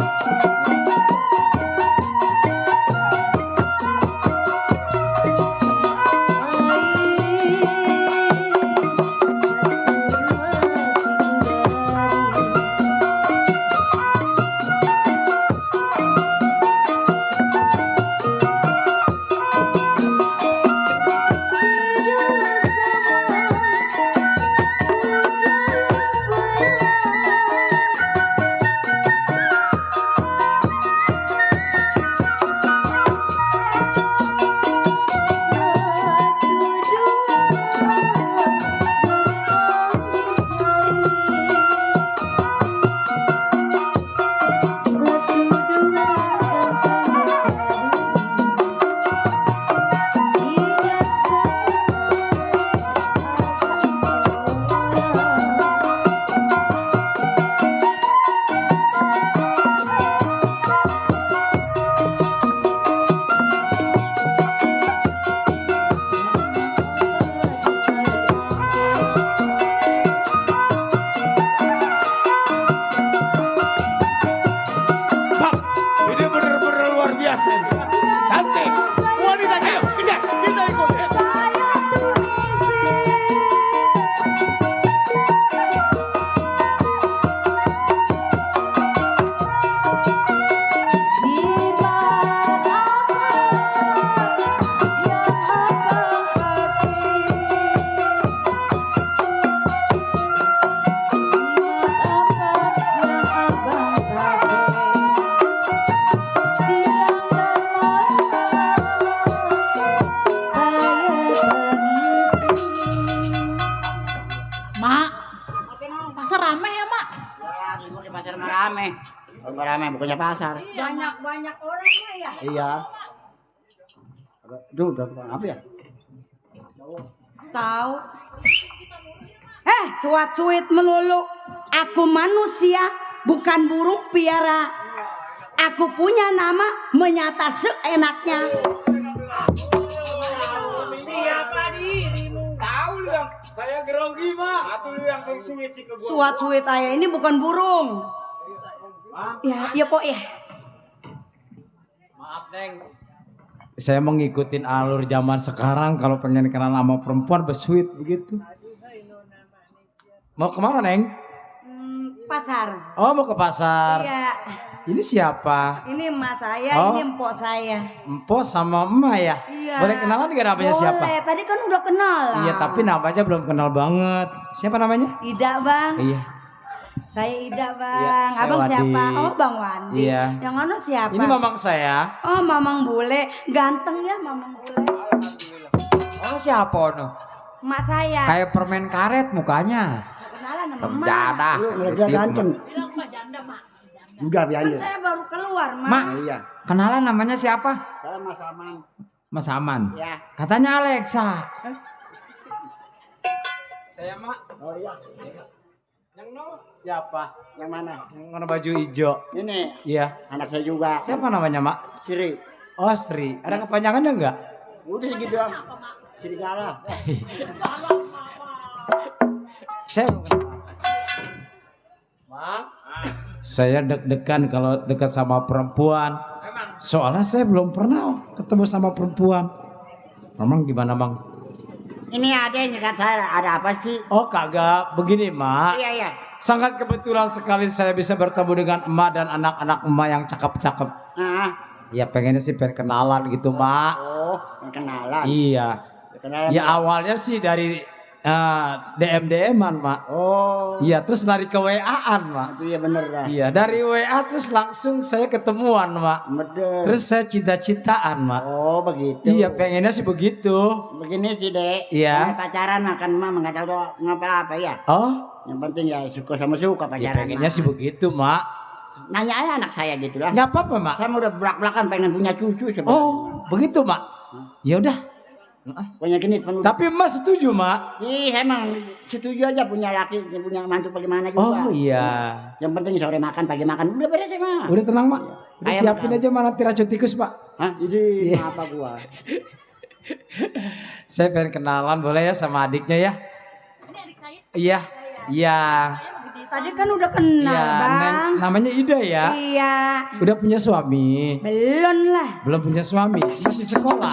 namanya bukannya pasar. Banyak orang mah ya. Iya. Duh, udah tukang apa ya? Tahu. Suat-suit melulu. Aku manusia, bukan burung piara. Aku punya nama menyata seenaknya. Siapa dirimu? Tahu lu yang saya grogi mah. Atau lu yang suit sih ke gua. Suat-suit ayah ini bukan burung. Ya pok ya. Maaf Neng. Saya mau ngikutin alur zaman sekarang kalau pengen kenal sama perempuan besuit begitu. Mau kemana Neng? Pasar. Oh mau ke pasar. Iya. Ini siapa? Ini emak saya, Oh. ini empok saya. Empok sama emak ya? Iya. Boleh kenalan gak namanya Boleh. siapa? Tadi kan udah kenal lah. Iya tapi namanya belum kenal banget. Siapa namanya? Ida bang. Iya. Saya Ida Iya, bang. saya Abang Wadi. siapa? Oh bang Wandi. Iya. Yang anu siapa? Ini mamang saya. Oh mamang bule. Ganteng ya mamang bule. Oh siapa no? Emak saya. Kayak permen karet mukanya. Kenalan sama emak. Jadah. Lu ngeliat dia ganteng. Udah Kan biarin. saya baru keluar mak. Mak, Iya. kenalan namanya siapa? Saya Mas Aman. Mas Aman. Ya. Katanya Alexa. Saya mak. Oh iya. Yang no siapa? Yang mana? Yang warna baju hijau. Ini Iya. anak saya juga. Siapa namanya mak? Siri. Oh Sri. Ada kepanjangannya enggak? Udah segitu doang. Serigala. Saya belum kenal. Mak. Saya deg-degan kalau dekat sama perempuan. Soalnya saya belum pernah ketemu sama perempuan. Memang gimana bang? Ini ada yang nyekat saya. Ada apa sih? Oh kagak. Begini mak. Iya iya. Sangat kebetulan sekali saya bisa bertemu dengan emak dan anak-anak emak yang cakep-cakep. Ah. Ya pengennya sih pengen kenalan gitu mak. Oh, kenalan. Iya. Kenalan. Ya awalnya sih dari DM-DM-an mak. Oh. Iya terus lari ke WA-an mak. Itu ya bener lah. Iya dari WA terus langsung saya ketemuan mak. Bener. Terus saya cinta-cintaan mak. Oh begitu. Iya pengennya sih begitu. Begini sih dek. Iya. Kalau pacaran makan mah nggak tahu ngapa-apa ya. Oh Yang penting ya suka sama suka ya pacaran. pengennya mah. sih begitu mak. Nanya aja anak saya gitu lah. Nggak apa-apa mak. Saya mau udah belak-belakan pengen punya cucu sebenarnya. Oh begitu mak. Ya udah. Punya genit penuh. Tapi emas setuju mak. Ih emang setuju aja punya laki, punya mantu bagaimana Oh juga. iya. Yang penting sore makan, pagi makan, udah beres ya mah. Udah tenang mak. Udah Ayam siapin tenang. aja mak nanti racun tikus pak. Hah? Jadi Iya. apa gua? Saya pengen kenalan boleh ya sama adiknya ya. Ini adik saya. Iya. Iya. Tadi kan udah kenal Iya. bang. Namanya Ida ya. Iya. Udah punya suami. Belum lah. Belum punya suami. Masih sekolah.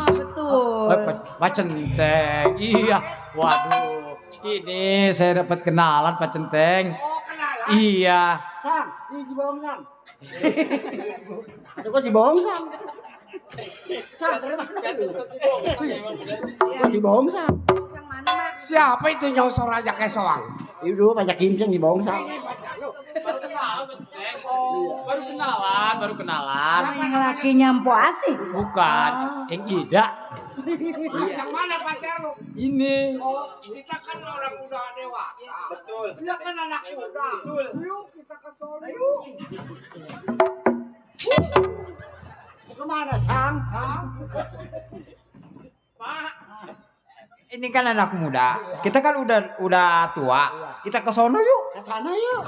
Betul. Oh, Pak Centeng. Iya. Waduh. Ini saya dapat kenalan Pak Centeng. Oh kenalan. Iya. Sam, ini si bohong Sam. Itu kok si bohong Sam. Sam dari mana? Kok si bohong Sam? Yang mana mak? Siapa itu nyosor aja kayak soang? Itu pajak kinceng si bohong Sam. Baru kenalan. Yang lakinya empok asih. Bukan. Yang Ida. Yang mana pacar lu? Ini. Oh, kita kan orang udah dewasa. Betul. Dia kan anak muda. Betul. Yuk kita ke sono yuk. Kemana Sam? Pak. Ini kan anak muda. Kita kan udah tua. Kita ke sono yuk. Ke sana yuk.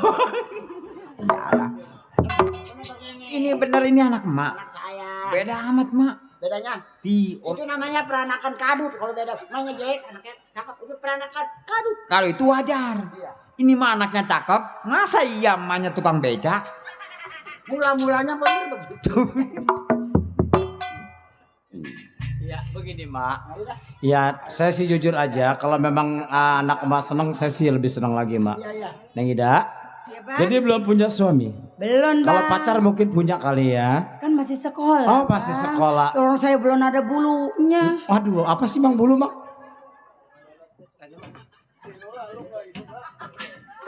Iyalah. Ini bener ini anak emak. Anak saya. Beda amat mak. Bedanya? Di Itu namanya peranakan kadut. Kalau beda, namanya jelek, anaknya cakep. Itu peranakan kadut. kalau itu wajar. Iya. Ini mah anaknya cakep. Masa iya emaknya tukang beca? Mula-mulanya bener begitu. Ya begini mak. Ya saya sih jujur aja. Kalau memang anak emak seneng, saya sih lebih senang lagi mak. Iya, iya. Neng Ida. Ya bang. Jadi belum punya suami. Belum bang. Kalau pacar mungkin punya kali ya. Kan masih sekolah. Oh masih Bang. sekolah. Orang saya belum ada bulunya. Waduh apa sih bang bulu mak?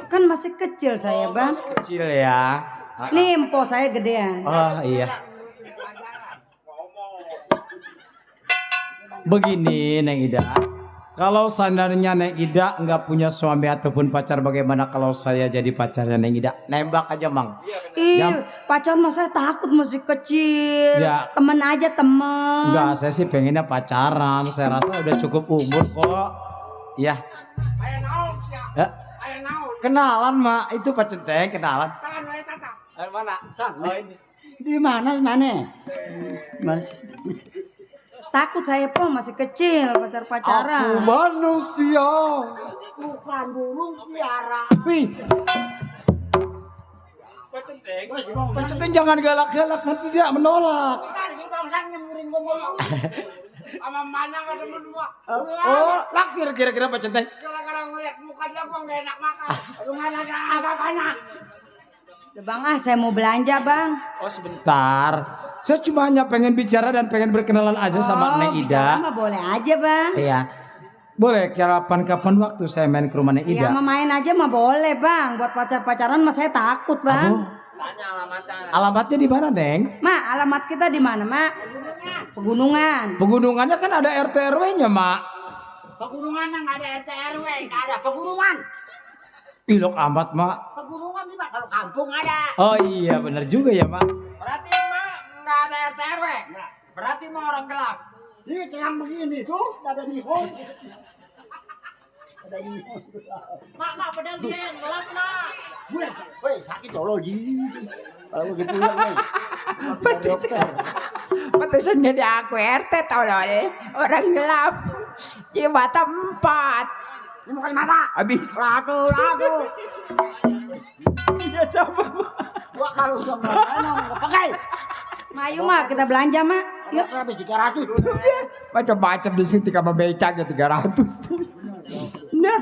Kan masih kecil saya bang. Kecil ya. Nih empok saya gedean. Oh iya. Begini Neng Ida. Kalau seandainya Neng Ida nggak punya suami ataupun pacar, bagaimana kalau saya jadi pacarnya Neng Ida? Nembak aja, Mang. Ih, pacar mah saya takut masih kecil. Ya. Temen aja temen. Enggak, saya sih pengennya pacaran. Saya rasa udah cukup umur kok. Ya. Ya. Kenalan, Mak. Itu Pak Centeng, kenalan. Mana? Oh, ini. Di mana? Mas. Takut saya po masih kecil Aku pacar-pacaran. manusia. Bukan burung piara. Wih, Pak Centeng jangan galak-galak, nanti dia menolak. Sama mana gak temen gua. Oh, laksir kira-kira Pak Centeng. Gara-gara ngeliat muka dia gua gak enak makan. Rumahnya ada apa-apanya. Bang, saya mau belanja, Bang. Oh, sebentar. Saya cuma hanya pengen bicara dan pengen berkenalan aja sama Neng Ida. Sama boleh aja, Bang. Iya. Boleh kapan-kapan waktu saya main ke rumah Neng Iya, Ida. mah main aja mah boleh, Bang. Buat pacar-pacaran mah saya takut, Bang. Tanya alamatnya. Alamatnya di mana, Neng? Mak, alamat kita di mana, Mak? Pegunungan. Pegunungannya kan ada RT RW-nya, Mak. Pegunungan yang ada RT RW, nggak ada pegunungan. Ilok amat, Mak. Pegunungan di kalau kampung ada. Oh iya, bener juga ya, Mak. Berarti emak nggak ada RT RW. Berarti mau orang gelap. Ini terang begini tuh, ada nihon. Ada nihon. Mak, pedang dia yang gelap, Mak. Weh, sakit dolo ji. Kalau begitu ya, dokter. Pantesan jadi aku RT tau deh. Orang gelap. Di mata 4. Ini bukan mata. Habis. Ratu. Iya sama. Gua kalau sama nggak pakai. Ma, ayo, Mak, kita belanja, Mak. Yuk. Habis 300. Macam-macam di sini sama becak ya 300. Nah.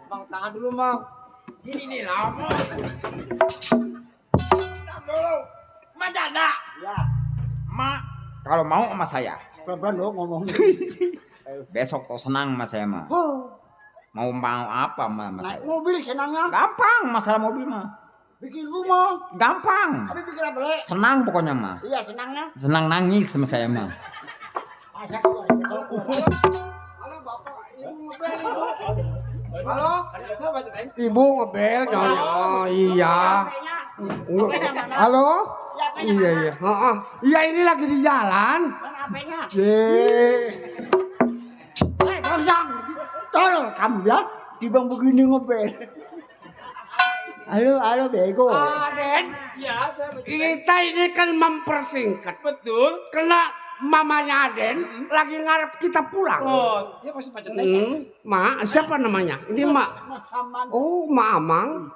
Bang, tangan dulu, Mang. Ini nih lama. Tahan dulu. Ma janda. Ya, Ma, kalau mau sama saya. pelan-pelan dong ngomong. Besok tuh senang sama saya mah. Mau apa sama saya? Naik mobil senangnya. Gampang masalah mobil mah. Bikin rumah. Gampang. Tapi bikin apa le? Senang pokoknya mah. Iya senangnya. Senang nangis sama saya mah. Masa keluar gitu. Halo, Bapak. Ibu ngebel, Ibu. Halo? Ibu ngebel, oh iya. Halo? Iya. Heeh. Iya, ini lagi di jalan. Apanya? Ye. Bangsang. Tolong kamu ya. Dibang begini ngobel. Halo bego. Aden. Ya, kita ini kan mempersingkat. Betul. Kena mamanya Aden lagi ngarep kita pulang. Oh, dia pasti pacar Ma, siapa namanya? Ini Ma. Oh, Ma Amang.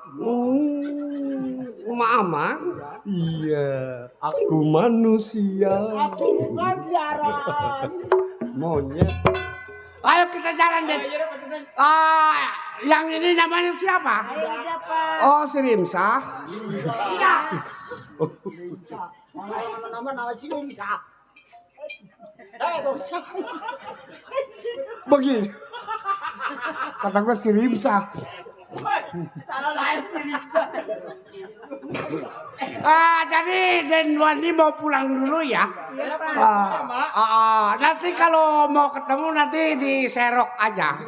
Ma Amang. Iya, aku manusia. Aku bukan biaran. Monyet. Ayo kita jalan, Den. Yang ini namanya siapa? Aida, Pak. Oh, si Rimsah. Nama sih bisa. Bangsang. Begini. Kata gue si Rimsah. Jadi Den Wandi mau pulang dulu ya. Iya, Pak. Nanti kalau mau ketemu nanti di serok aja.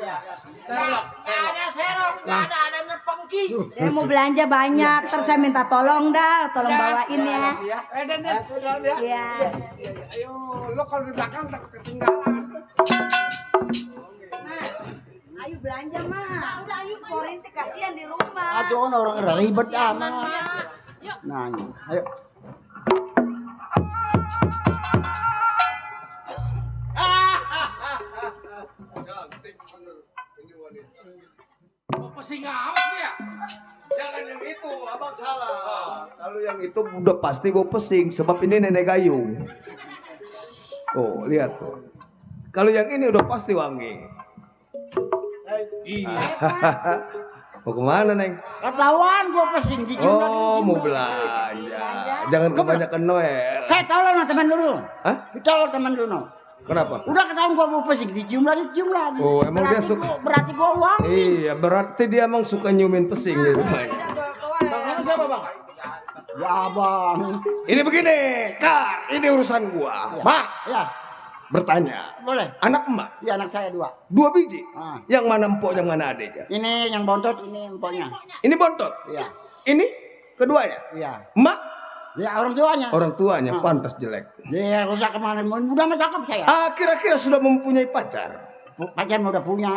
Adanya pengki. Saya mau belanja banyak, terus saya minta tolong tolong bawain ya. Den, Iya. ayo, lo kalau di belakang takut ketinggalan. Ayo belanja, Mak. Udah, ayo. Korinti kasihan di rumah. Aduh orang ribet amat. Nah, ayo. Pusing amat ya. Jangan yang itu, abang salah. Kalau yang itu udah pasti gue pesing, sebab ini nenek gayung. Oh, lihat tuh. Kalau yang ini udah pasti wangi. Iya. Mau kemana, Neng? Ketahuan gua pesing di jumlah. Oh, mau belanja. Jangan kebanyakan Noel. Tolong teman dulu. Hah? Tolong teman dulu. Kenapa? Udah ketahuan gua mau pesing di jumlah. Oh, emang dia Berarti suka. berarti gua uang. Iya, berarti dia emang suka nyumin pesing gitu. Siapa, Bang? Ya, Bang. Ini begini, Kar, ini urusan gua. Mak, Ya. bertanya. Boleh. Anak emak Iya anak saya 2. 2 biji. Ah. Yang mana empok, yang mana adiknya? Ini yang bontot, ini empoknya. Ini bontot. Iya. Ini keduanya. Iya. Emak Ya orang tuanya. orang tuanya Ah. pantas jelek. Dia rusak kemana? Udah mah cakep saya. Kira-kira sudah mempunyai pacar? Pacar mah udah punya.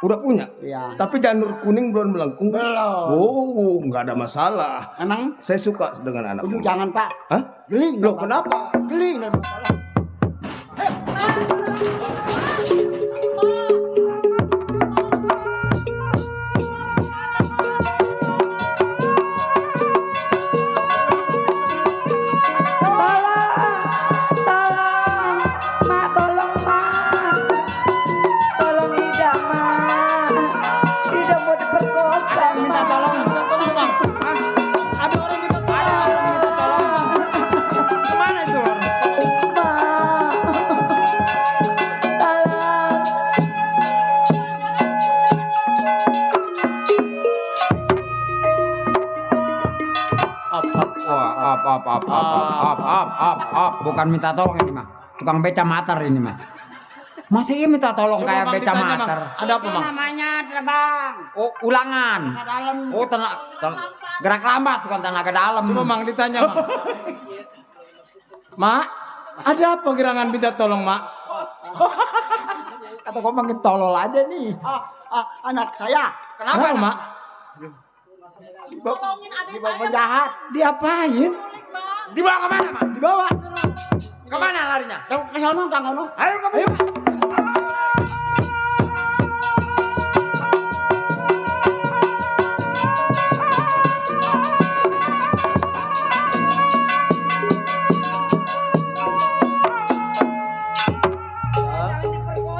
Udah punya. Iya. Tapi janur kuning belum melengkung. Belum. Oh, nggak ada masalah. Emang? Saya suka dengan anak. Udah emak. jangan pak. Hah? Geling. Loh, Pak. kenapa? Geling. Nggak masalah. Tolong, mak, tolong mak, tolong Ida mak, Ida mau diperkosa. Ada yang minta tolong. Bang. Ada orang minta tolong. Kemana itu? Mak, tolong. Bukan minta tolong ini mah. Tukang beca mater ini mah. Masih iya minta tolong Coba, kayak Bang, beca ditanya, Bang. mater. Ada apa, Bang? Namanya terbang. Oh, ulangan. Ke dalam. Oh, gerak lambat bukan tenaga dalam. Coba Mang ditanya, Mang. Mak, ada apa gerangan minta tolong, Mak? Kata gua manggil tolol aja nih. Anak saya. Kenapa, Mak? Tolongin adik Dibawa saya. penjahat. Diapain? Dibawa kemana, Mak? Dibawa. Kemana larinya? Ke sono Kang Ono. Ayo kamu.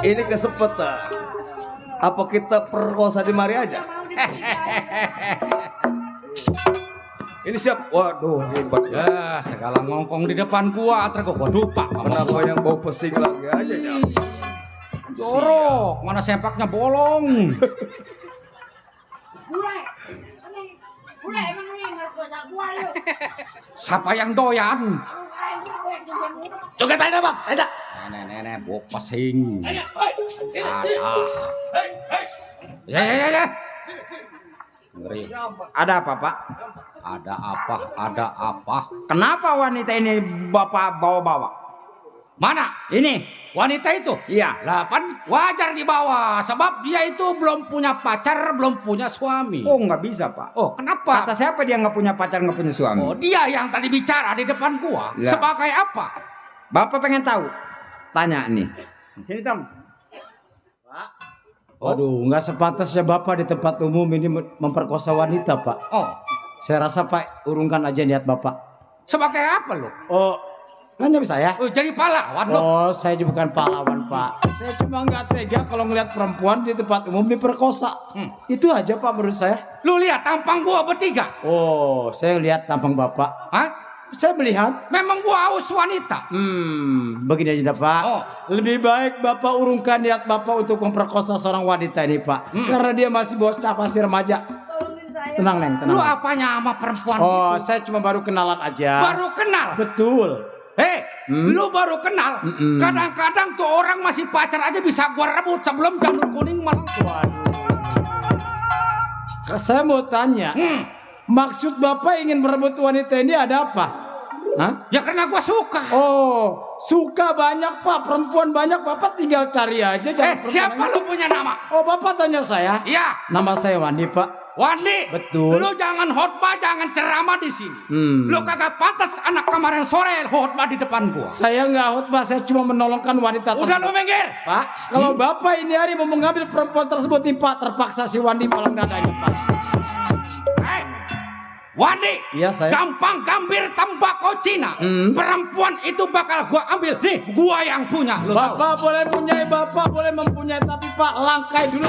Ini kesempatan. Apa kita perkosa di mari aja? Ini siap. Waduh, hebat ya. Ya, segala ngongkong di depan gua, gua lupa. Kenapa yang bau pesing lagi aja ya? Jorok, mana sepaknya bolong. Bule. Bule emang ini narkoba gua lu. Siapa yang doyan? Joget aja, Bang. Ayo. Nenek, bau pesing. Ya. Ngeri. Ada apa, Pak? Ada apa? Kenapa wanita ini Bapak bawa-bawa? Mana? Ini. Wanita itu? Iya. Lah kan wajar dibawa, sebab dia itu belum punya pacar, belum punya suami. Oh, nggak bisa, Pak. Oh, kenapa? Kata siapa dia nggak punya pacar, nggak punya suami? Oh, dia yang tadi bicara di depan gua. Ya. Sebagai apa? Bapak pengen tahu? Tanya nih. Sini, Tom. Waduh, nggak sepantasnya Bapak di tempat umum ini memperkosa wanita, Pak. Oh, saya rasa Pak urungkan aja niat Bapak. Sebagai apa lo? Oh, nanya saya? Oh, jadi pahlawan lo? Oh, saya juga bukan pahlawan, Pak. Saya cuma nggak tega kalau ngeliat perempuan di tempat umum diperkosa. Itu aja, Pak, menurut saya. Lu lihat tampang gua bertiga? Oh, saya lihat tampang Bapak. Hah? Saya melihat. Memang gua haus wanita. Begini aja, Pak. Oh. Lebih baik Bapak urungkan niat Bapak untuk memperkosa seorang wanita ini, Pak. Karena dia masih bocah, masih remaja. Tolongin saya. Tenang, Neng, tenang. Lu apanya sama perempuan Oh, itu? saya cuma baru kenalan aja. Baru kenal? Betul. Lu baru kenal? Kadang-kadang tuh orang masih pacar aja bisa gua rebut sebelum janur kuning malah. Saya mau tanya, maksud Bapak ingin merebut wanita ini ada apa? Hah? Ya karena gua suka. Oh, suka banyak Pak, perempuan banyak, Bapak tinggal cari aja. jangan Siapa perempuan lu punya nama? Oh, Bapak tanya saya? Iya, Nama saya Wandi, Pak. Wandi. Betul. Lu jangan khotbah, jangan ceramah di sini. Lu kagak pantas anak kemarin sore khotbah di depan gua. Saya nggak khotbah, saya cuma menolongkan wanita Udah lu tersebut. minggir. Pak, kalau Bapak ini hari mau mengambil perempuan tersebut nih Pak, terpaksa si Wandi palang dadanya, Pak. Wandi, Iya, saya. gampang gambir tembakau Cina. Perempuan itu bakal gua ambil. Nih, gua yang punya. Lu tahu? Bapak boleh punyai, Bapak boleh mempunyai, tapi Pak langkai dulu.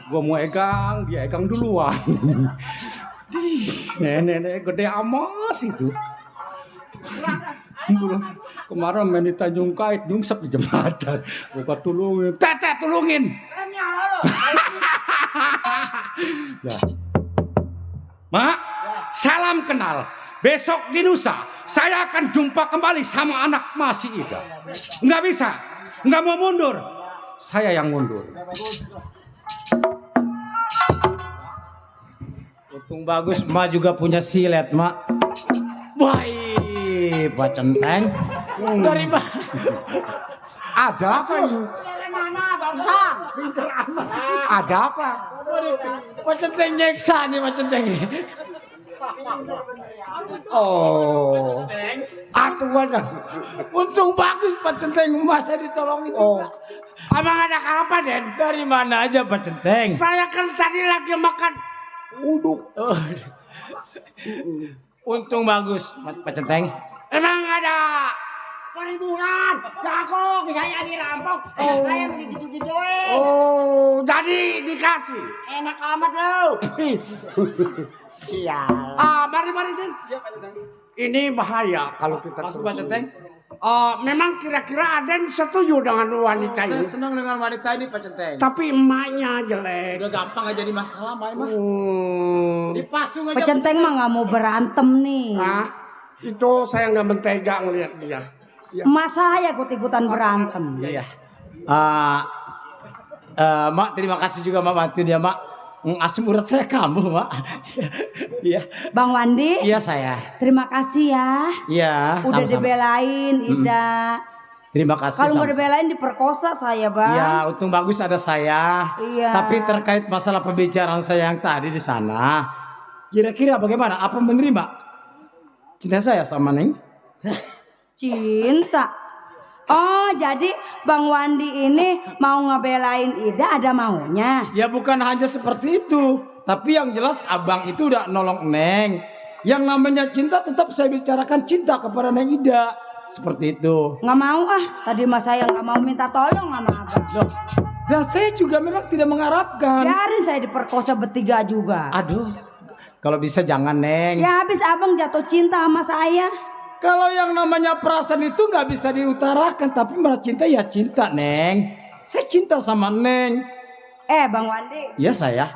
gua mau egang, dia egang duluan. Nenek gede amat itu. Kemarin main di Tanjung Kait, nyungsep di jembatan. Gua tulungin, Tete tulungin. Nah. Mak, salam kenal. Besok di Nusa, saya akan jumpa kembali sama anak Mas Ida. Nggak bisa, nggak mau mundur. Saya yang mundur. Untung bagus, Mak juga punya silet, Mak. Baik, Pak Centeng. Dari mana? Ada apa? Dari mana bangsa? Ada apa? Pak Centeng nyeksa nih, Pak Centeng. Oh, atuannya. Untung bagus Pak Centeng, masa ditolongin. Oh, abang ada apa, Den? Dari mana aja Pak Centeng? Saya kan tadi lagi makan uduk. Oh. Untung bagus Pak Centeng. Emang ada Peribulan, jago, saya dirampok. Saya begitu-gituin. Oh, jadi dikasih. Enak amat lo. Sial. Mari Den. Ini bahaya kalau kita terus. Pak Centeng. Memang kira-kira Aden setuju dengan wanita ini? Saya senang dengan wanita ini Pak Centeng. Tapi emaknya jelek. Udah gampang aja jadi masalah mah. Dipasung aja. Pak Centeng mah nggak mau berantem nih. Nah, itu saya nggak mentega ngelihat dia. Ya. Mas saya ikut-ikutan berantem. Iya. Mak, terima kasih juga Mak bantuin ya Mak. Asam urat saya kamu Mak. Iya. Bang Wandi. Iya saya. Terima kasih ya. Iya. Udah sama-sama. dibelain Ida. Terima kasih. Kalau nggak dibelain diperkosa saya Bang. Iya, untung bagus ada saya. Iya. Tapi terkait masalah pembicaraan saya yang tadi di sana, kira-kira bagaimana? Apa menerima cinta saya sama Neng? Cinta. Oh, jadi Bang Wandi ini mau ngebelain Ida ada maunya. Ya bukan hanya seperti itu, tapi yang jelas abang itu udah nolong Neng. Yang namanya cinta tetap saya bicarakan cinta kepada Neng Ida. Seperti itu. Nggak mau tadi mas saya nggak mau minta tolong sama abang. Loh, dan saya juga memang tidak mengharapkan. Biarin saya diperkosa bertiga juga. Aduh, kalau bisa jangan Neng. Ya habis abang jatuh cinta sama saya. Kalau yang namanya perasaan itu nggak bisa diutarakan, tapi malah cinta ya cinta, Neng. Saya cinta sama Neng. Bang Wandi. Iya saya.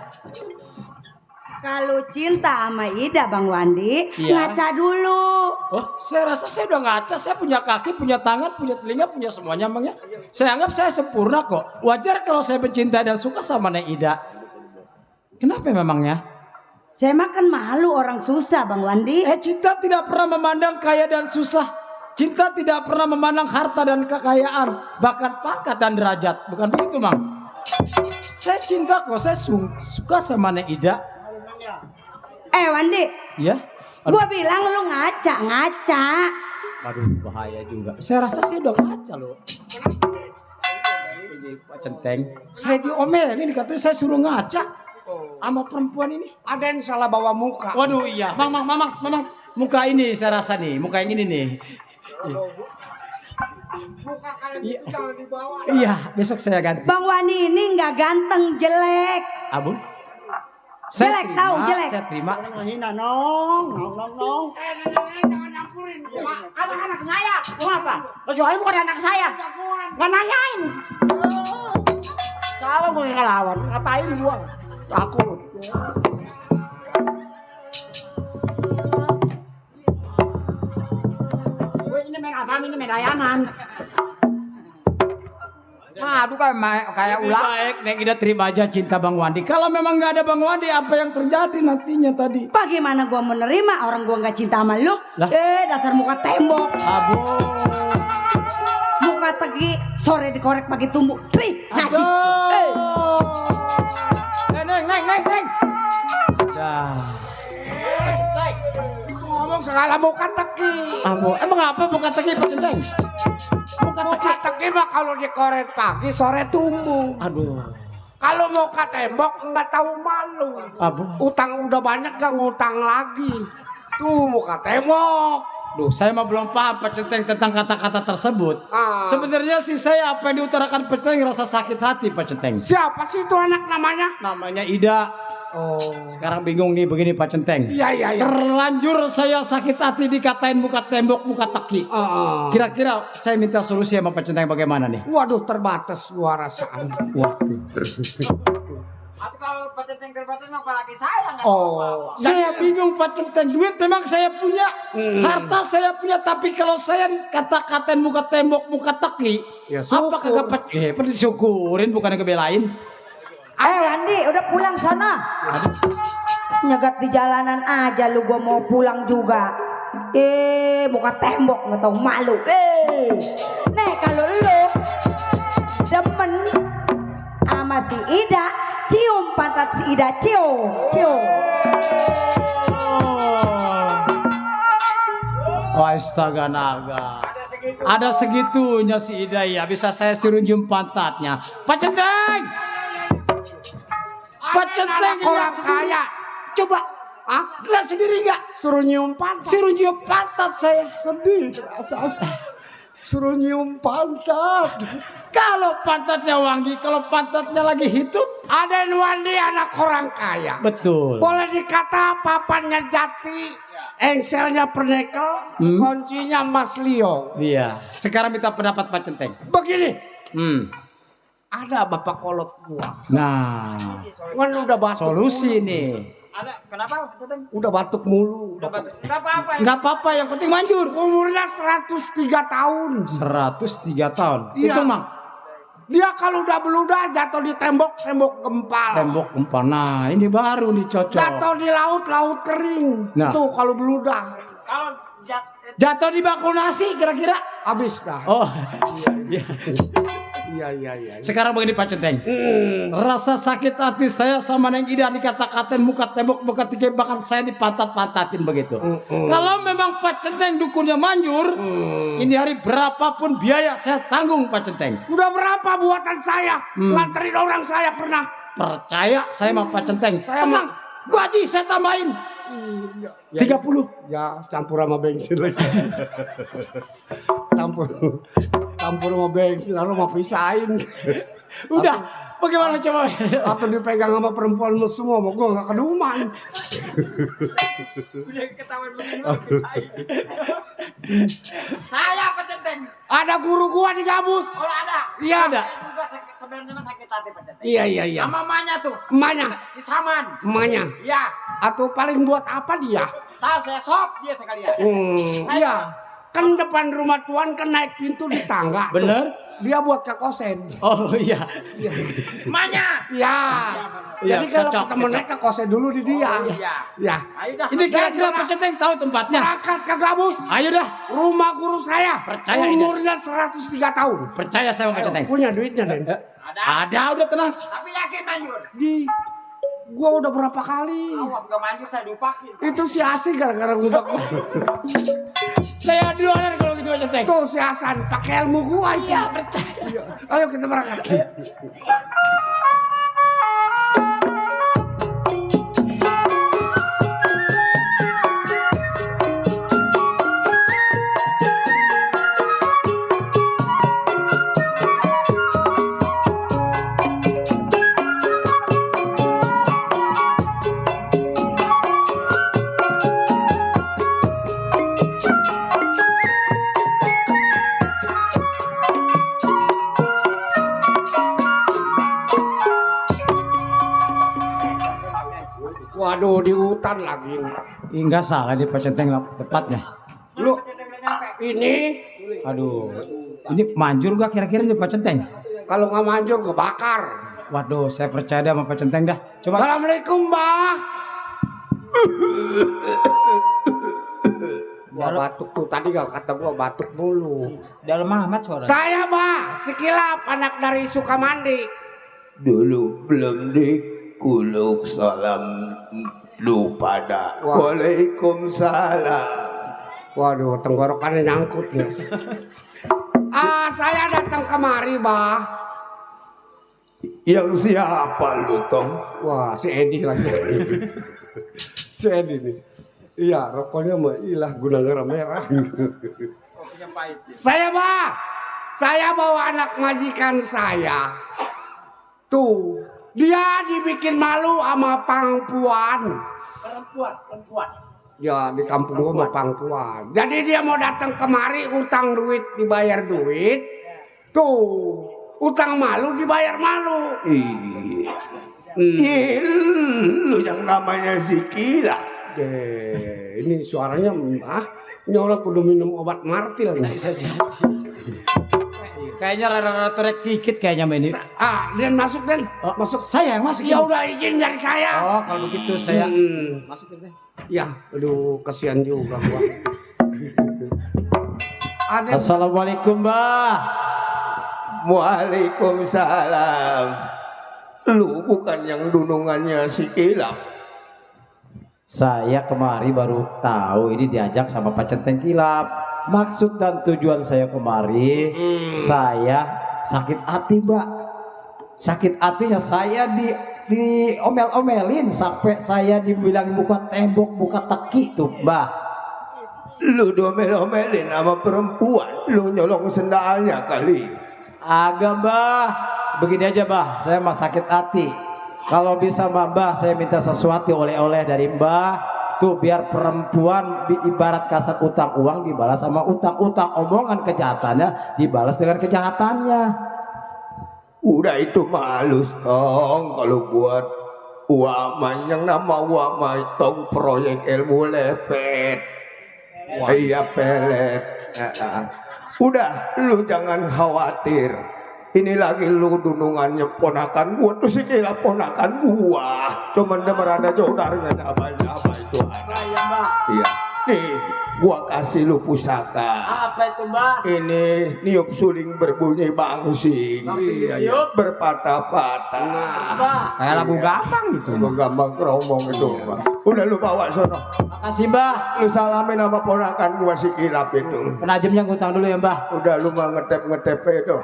Kalau cinta sama Ida, Bang Wandi, Iya. ngaca dulu. Oh, saya rasa saya udah ngaca. Saya punya kaki, punya tangan, punya telinga, punya semuanya, Bang ya. Saya anggap saya sempurna kok. Wajar kalau saya mencintai dan suka sama Neng Ida. Kenapa memangnya? Saya makan malu orang susah, Bang Wandi. Cinta tidak pernah memandang kaya dan susah. Cinta tidak pernah memandang harta dan kekayaan, bahkan pangkat dan derajat. Bukan begitu, Mang? Saya cinta kok, saya suka sama Neng Ida. Wandi. Iya? Gua bilang lu ngaca. Aduh, bahaya juga. Saya rasa saya udah ngaca loh. Ini Pak Centeng. Saya diomelin, katanya saya suruh ngaca. Sama perempuan ini. Ada yang salah bawa muka. Waduh iya, Mamang, muka ini saya rasa nih, muka yang ini nih. Muka kayak gitu jangan dibawa. Iya, besok saya ganti. Bang Wandi ini nggak ganteng, jelek. Abu? Jelek, tahu jelek. Saya terima. Hina nong. Jangan nyampurin. Anak saya. Mau apa? Kecuali bukan anak saya. Nggak nanyain. Kalau gue ngelawan, ngapain gua? Takut. Ini main apa? Ini main layangan. Aduh kayak Lebih ular. baik Neng Ida terima aja cinta Bang Wandi. Kalau memang nggak ada Bang Wandi, apa yang terjadi nantinya tadi? Bagaimana gua menerima orang gua nggak cinta sama lu? Lah? Dasar muka tembok. Abu. Muka tegi, sore dikorek pakai tumbuk. Najis. Aduh. Neng. Dah. Ngomong segala muka teki. Abu. Emang apa muka teki Pak Centeng? Muka teki mah kalau dikorek pagi sore tumbuh. Aduh. Kalau muka tembok nggak tahu malu. Abu. Utang udah banyak gak ngutang lagi. Tuh muka tembok. Duh, saya mah belum paham Pak Centeng tentang kata-kata tersebut. Ah. Sebenarnya sih saya apa yang diutarakan Pak Centeng rasa sakit hati Pak Centeng. Siapa sih itu anak namanya? Namanya Ida. Oh. Sekarang bingung nih begini Pak Centeng. Iya. Terlanjur saya sakit hati dikatain muka tembok, muka teki. Kira-kira saya minta solusi sama Pak Centeng bagaimana nih? Waduh, terbatas gua rasaan. Atau kalau Pak Centeng terbatas mah apalagi saya nggak Oh. Saya bingung Pak Centeng. Duit memang saya punya, harta saya punya, tapi kalau saya kata-katain muka tembok, muka teki, Ya, syukur. apa kagak disyukurin bukan ngebelain? Wandi, udah pulang sana. Nyegat di jalanan aja lu, gua mau pulang juga. Muka tembok nggak tahu malu. Nih kalau lu demen sama si Ida, cium pantat si Ida, cium. Oh, astaga naga. Ada segitunya si Ida ya, bisa saya suruh nyium pantatnya. Pak Centeng! Pak Centeng Orang kaya. Coba, lihat sendiri nggak? Suruh nyium pantat. Suruh nyium pantat saya. Sedih rasanya. Suruh nyium pantat. Kalau pantatnya wangi, kalau pantatnya lagi hidup. Aden Wandi anak orang kaya. Betul. Boleh dikata papannya jati, engselnya pernekel, kuncinya Mas Leo. Iya. Sekarang minta pendapat Pak Centeng. Begini, Hmm. ada bapak kolot gua. Nah, Kan udah batuk. solusi mulu. nih. Ada kenapa Pak Centeng? Udah batuk mulu. Udah batuk. Enggak apa-apa. Nggak apa-apa, yang penting manjur. Umurnya 103 tahun. 103 tahun. Iya. Itu mang. Dia kalau udah beludah jatuh di tembok gempal. Tembok gempal. Nah, ini baru nih cocok. Jatuh di laut kering. Nah. Tuh kalau beludah Kalau Jatuh di bangku nasi kira-kira. habis dah. Oh. Iya. Iya. Sekarang begini Pak Centeng. Rasa sakit hati saya sama Neng Ida dikata-katain muka tembok, muka tiga, bahkan saya dipantat-pantatin begitu. Kalau memang Pak Centeng dukunnya manjur, ini hari berapapun biaya saya tanggung Pak Centeng. Udah berapa buatan saya? Nganterin orang saya pernah. Percaya saya sama Pak Centeng. Saya Tenang, gua haji saya tambahin 30. Ya campur sama bensin lagi. campur sama bensin, lalu mau pisahin. Udah, bagaimana coba? Atau dipegang sama perempuan lu semua, mau gue gak keduman. udah ketahuan begini mau pisahin. Saya Pak Centeng. Ada guru gua di gabus. Oh ada. Iya ada. Saya juga sebenarnya mah sakit hati Pak Centeng. Iya. Sama mamanya tuh. Emaknya, Si Saman. emaknya. Iya. Atau paling buat apa dia? Tahu saya sop dia sekalian. Iya. Kan depan rumah tuan kan naik pintu di tangga. tuh. Bener? Dia buat ke kosen. Oh iya. Emaknya. Iya. Iya, Jadi kalau cocok, ketemu naik ke kosen dulu di dia. Iya. Ya. Ayo dah. Ini kira-kira Pak Centeng tahu tempatnya? Berangkat ke gabus. Ayo dah. Rumah guru saya. Percaya ini. Umurnya 103 tahun. Percaya saya sama Pak Centeng. Punya duitnya, Den. Ada, udah tenang. Tapi yakin manjur. Gua udah berapa kali. Awas gak manjur saya dupakin. Itu si Asih gara-gara ngudak gua. Saya duluan kalau gitu Pak Centeng. Tuh si Hasan pakai ilmu gua itu. Iya, percaya. Ayo kita berangkat. Waduh, di hutan lagi. Enggak salah di Pak Centeng tepatnya. Lu Pak Centeng udah nyampe. ini Aduh. Ini manjur gak kira-kira di Pak Centeng? kalau nggak manjur kebakar. Waduh, saya percaya deh sama Pak Centeng dah. Coba. Assalamualaikum, Mbah. Wah, batuk tuh tadi gak kata gua batuk mulu. Dalam amat suara. Saya, Mbah, Sikilap, anak dari Sukamandi. Dulu belum dikuluk salam lu pada. Wah. Waalaikumsalam. Waduh, tenggorokannya nyangkut ya. Saya datang kemari, Mbah. Yang siapa lu, Tong? Wah, si Edi lagi. Si Edi nih. Iya, rokoknya mah ilah guna merah. Saya bawa anak majikan saya. Tuh, dia dibikin malu sama pangpuan. Perempuan. Ya, di kampung gua sama pangpuan. Jadi dia mau datang kemari utang duit, dibayar duit. Tuh, utang malu dibayar malu. Lu yang namanya Zikila. Ini suaranya nyolok kudu minum obat martil. Bisa jadi. Kayaknya rada-rada terek dikit kayaknya ini. Dan masuk dan Masuk saya yang masuk. ya udah izin dari saya. Oh, kalau begitu saya masuk deh. Ya, aduh kasihan juga gua. Assalamualaikum, Mbah. Waalaikumsalam. Lu bukan yang dunungannya si Kilap. Saya kemari baru tahu ini diajak sama Pak Centeng Kilap. Maksud dan tujuan saya kemari, saya sakit hati, Mbak. Sakit hatinya saya di omel-omelin sampai saya dibilang buka tembok, buka teki tuh, Mbah. Lu domel-omelin sama perempuan, lu nyolong sendalnya kali. Agak, Mbah. Begini aja, Mbah. Saya mah sakit hati. Kalau bisa Mbah, saya minta sesuatu oleh-oleh dari Mbah. Tuh biar perempuan ibarat kasar utang uang dibalas sama utang-utang, omongan kejahatannya dibalas dengan kejahatannya. Udah itu malus dong kalau buat uaman yang nama uaman tong proyek ilmu lepet. Iya pelet. Udah lu jangan khawatir. Ini lagi lu dunungannya ponakan gua tuh si Kila ponakan gua. Cuman dia berada jodarnya apa itu ada. Iya. Nih, gua kasih lu pusaka. Apa itu, Mbah? Ini niup suling berbunyi bangsing. Iya. Berpatah-patah. Kayak lagu gampang gitu. Lu gampang keromong itu, Bang. Udah lu bawa sono. Makasih, Mbah. Lu salamin sama ponakan gua si Kilap itu. Penajamnya ngutang dulu ya, Mbah. Udah lu mah ngetep-ngetep itu.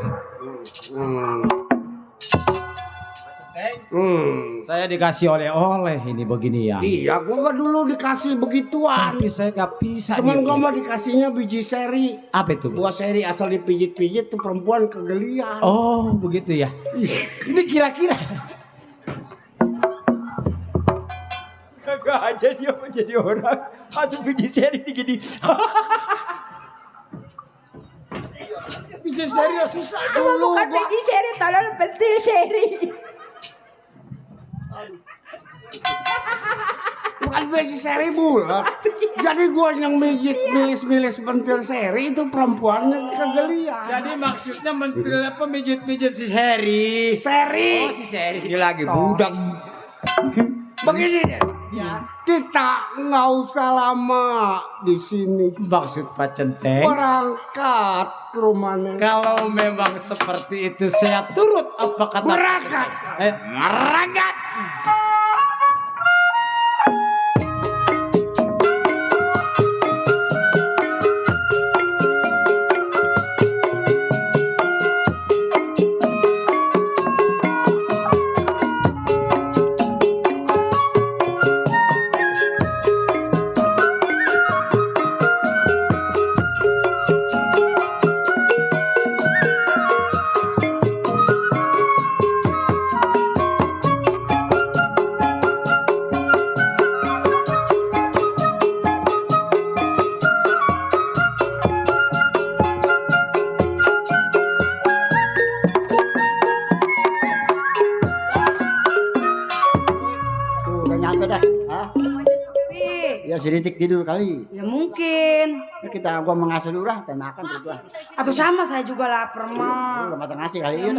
Saya dikasih oleh-oleh ini begini ya. Iya, gua kan dulu dikasih begituan. Tapi saya gak bisa. Cuman gitu. gua mau dikasihnya biji seri. Apa itu? Buah seri asal dipijit-pijit tuh perempuan kegelian. Oh, begitu ya. Ini kira-kira. Kagak aja dia menjadi orang. Atau biji seri gini. Biji serius susah. Dulu bukan biji seri, tolong pentil seri. Bukan biji seri bulat. Jadi gua yang milis-milis pentil seri itu perempuannya kegelian. Jadi maksudnya mentil apa mijit-mijit si Seri. Seri. Oh, si Seri. Dia lagi budak. Begini deh. Kita nggak usah lama di sini. Maksud Pak Centeng. Berangkat ke rumahnya. Kalau memang seperti itu saya turut apa kata Berangkat. Berangkat. Ya sedikit tidur kali. Ya mungkin. Ya, kita gua mengasuh dulu lah, dan makan berdua. Atau sama saya juga lapar, Mak. Lu matang ngasih kali ini.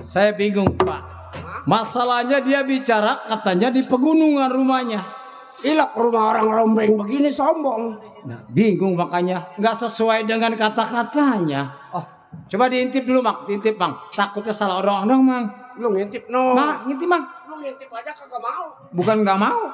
Saya bingung, Pak. Masalahnya dia bicara katanya di pegunungan rumahnya. Ilok rumah orang rombeng begini sombong. Nah, bingung makanya nggak sesuai dengan kata-katanya. Oh, coba diintip dulu, Mang. Diintip, Mang. Takutnya salah orang dong, Mang. Lu ngintip no. Mang, ngintip, Mang. Lu ngintip aja kagak mau. Bukan nggak mau.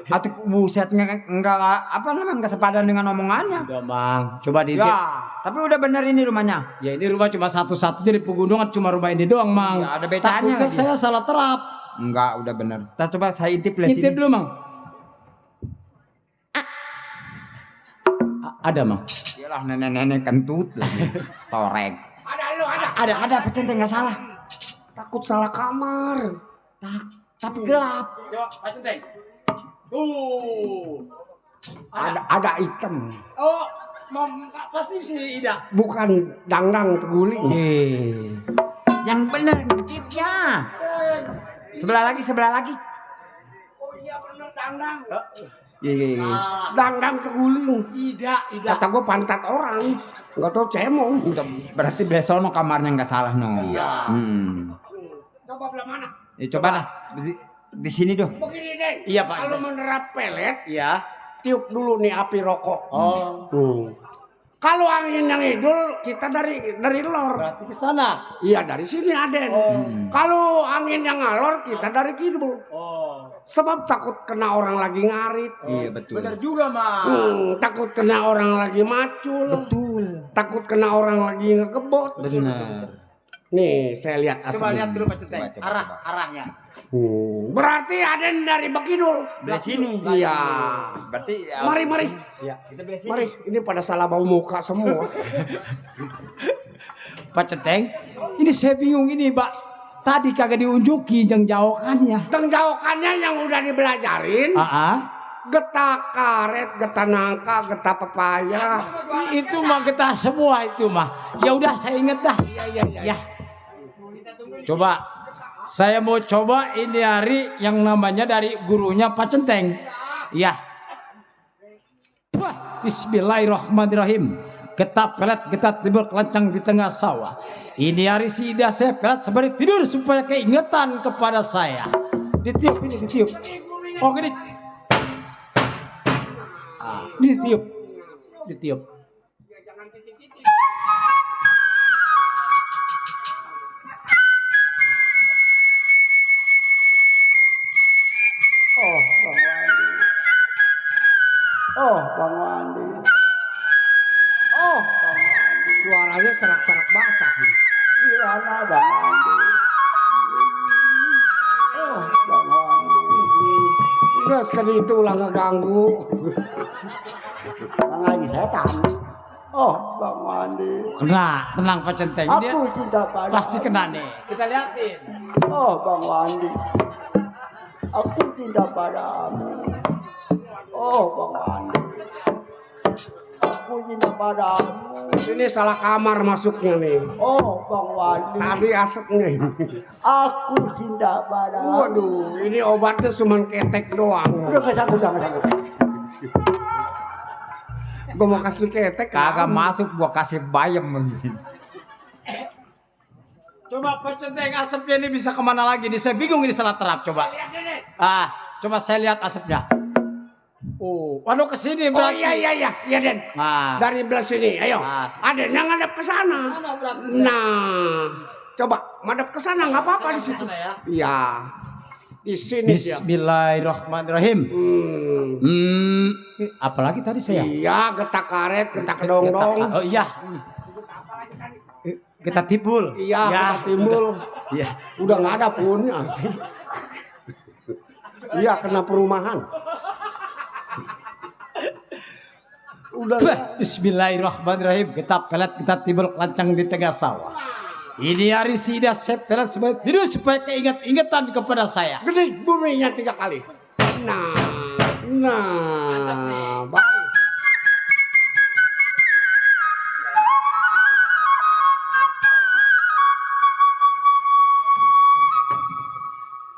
Atau busetnya enggak apa namanya enggak sepadan dengan omongannya. Udah Mang, coba di Ya, tapi udah bener ini rumahnya. Ya ini rumah cuma satu-satunya di pegunungan, cuma rumah ini doang Mang. Ya, ada betanya Takutnya lagi. saya salah terap. Enggak, udah bener. Ntar coba saya intip lah Intip sini. dulu Mang. Ada Mang. Iyalah nenek-nenek kentut lah. Torek. Ada apa centeng enggak salah. Takut salah kamar. Tapi gelap. Coba Pak Centeng. Ada item. Oh, pasti si Ida. Bukan dangdang teguling. Yang bener intipnya. Sebelah lagi. Oh iya bener dangdang. Iya. Dangdang teguling. Ida. Kata gue pantat orang. Enggak tahu cemong. Berarti besono kamarnya enggak salah no. Iya. Coba belah mana? Ya coba lah. Di sini tuh. Begini deh. Iya, Pak. Kalau menerap pelet, Iya. tiup dulu nih api rokok. Oh. Kalau angin yang ngidul, kita dari lor. Berarti ke sana. Iya dari sini Aden. Kalau angin yang ngalor, kita dari kidul. Oh. Sebab takut kena orang lagi ngarit. Iya betul. Benar juga, Mang. Takut kena orang lagi macul. Betul. Takut kena orang lagi ngegebot. Benar. Nih saya lihat asapnya. Coba lihat dulu Pak Centeng. Coba. Arahnya. Berarti Aden dari Bekidul. Belah sini. Iya. Berarti ya, Mari. Iya. Kita belah sini. Mari, ini pada salah bau muka semua. Pak Centeng, ini saya bingung ini, Pak. Tadi kagak diunjuki yang jauhkannya. Jauhkannya yang udah dibelajarin. Getah karet, getah nangka, getah pepaya. Itu mah kita semua itu mah. Ya udah saya inget dah. Iya. Coba saya mau coba ini hari yang namanya dari gurunya Pak Centeng. Iya. Wah, bismillahirrahmanirrahim. Getah pelet, getah timbul kelancang di tengah sawah. Ini hari si Ida saya pelet sembari tidur supaya keingetan kepada saya. Ditiup ini, ditiup. Oh gini. Ini ditiup. Oh, Bang Wandi. Oh, Bang Wandi. Oh, Bang Wandi. Suaranya serak-serak basah. Gimana Bang Wandi? Oh, Bang Wandi. Enggak sekali itu ulah ngeganggu. Bang Haji setan. Oh, Bang Wandi. Kena, tenang Pak Centeng. Dia Aku cinta padamu. pasti kena nih. Kita liatin. Oh, Bang Wandi. Aku cinta padamu. Oh, Bang Wandi. Aku cinta padamu. Ini salah kamar masuknya nih. Oh, Bang Wandi. Tadi asapnya. Aku cinta padamu. Waduh, ini obatnya cuma ketek doang. Udah gak sanggup, gak sanggup. Gue mau kasih ketek. Kagak masuk gua kasih bayam begini. Coba Pak Centeng asapnya ini bisa kemana lagi nih? Saya bingung ini salah terap. Coba. Coba saya lihat asapnya. Oh, waduh kesini Oh berarti. iya Den. Nah, Dari belah sini, ayo. Aden yang ngadep ke sana. Nah, coba madep ke sana nggak apa-apa di situ. ya. Iya. Di sini dia. Bismillahirrahmanirrahim. Apalagi tadi saya? Iya, getak karet, getak kedong-dong. Oh iya. Kita timbul. Iya, getak timbul. Iya. Udah nggak ada punnya. Iya, kena perumahan. Udah. Bismillahirrahmanirrahim. Kita pelet, kita timbul kelancang di tengah sawah. Ini hari si Ida saya pelet sebagai tidur supaya keinget-ingetan kepada saya. Gede buminya 3 kali. Nah, baru.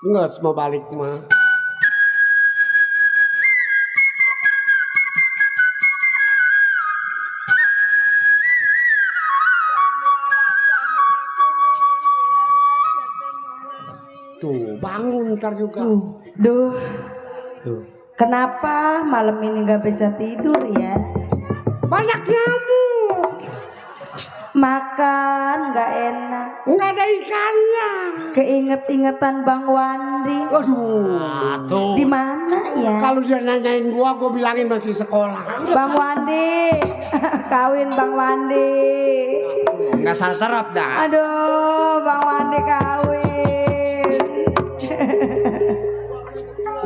Nggak semua balik mah. Tuh, bangun ntar juga. Duh. Kenapa malam ini gak bisa tidur ya? Banyak nyamuk. Makan gak enak. Nggak ada ikannya. Keinget-ingetan Bang Wandi. Waduh. Tuh. Di mana mana ya? Kalau dia nanyain gua bilangin masih sekolah. Bang Wandi, kawin Bang Wandi. Enggak salah terap dah. Aduh, Bang Wandi kawin.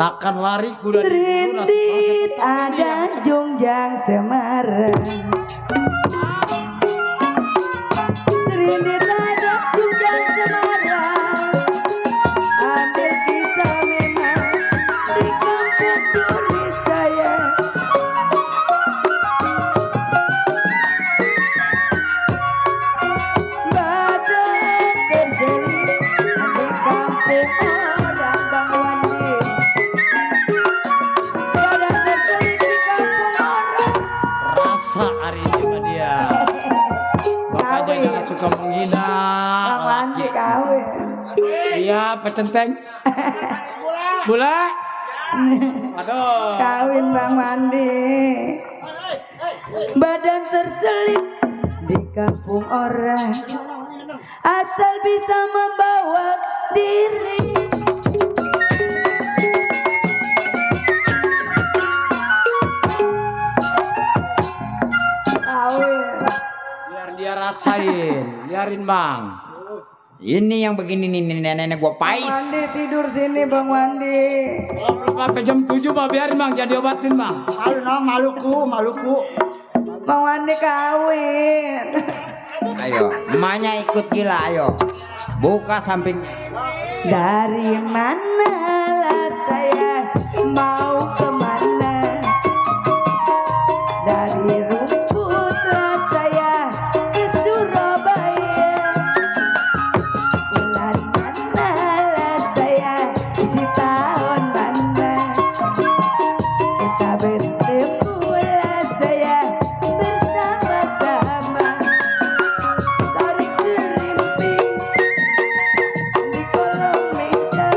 Takkan lari kuda di bulu Rindit ada Jungjang Semarang. Serindit ada Jungjang Semarang. Ambil kisah memang di kampung duri saya. Badan terselit di kampung orang Bang Wandi. Badan terselit di kampung orang. rasa hari ini sama dia. Makanya Kawin. jangan suka menghina Bang Wandi laki. kawin. Iya, pecenteng. Bule. Aduh. Kawin Bang Wandi. Badan terselip di kampung orang. Asal bisa membawa diri. Kawin. Biar dia rasain, biarin Bang. Ini yang begini nih nenek gua Bang pais. Wandi tidur sini Bang Wandi. Kalau belum sampai jam 7 mah biarin Bang, jadi obatin Bang. Malu no, Maluku. Bang Wandi kawin. Ayo, emaknya ikut gila ayo. Buka sampingnya. Dari manalah saya mau kemana? Dari rumputlah saya ke Surabaya. Bulan manalah saya si tahun mana? Kita bertemulah saya bersama-sama. Tarik selimping di kolong meja.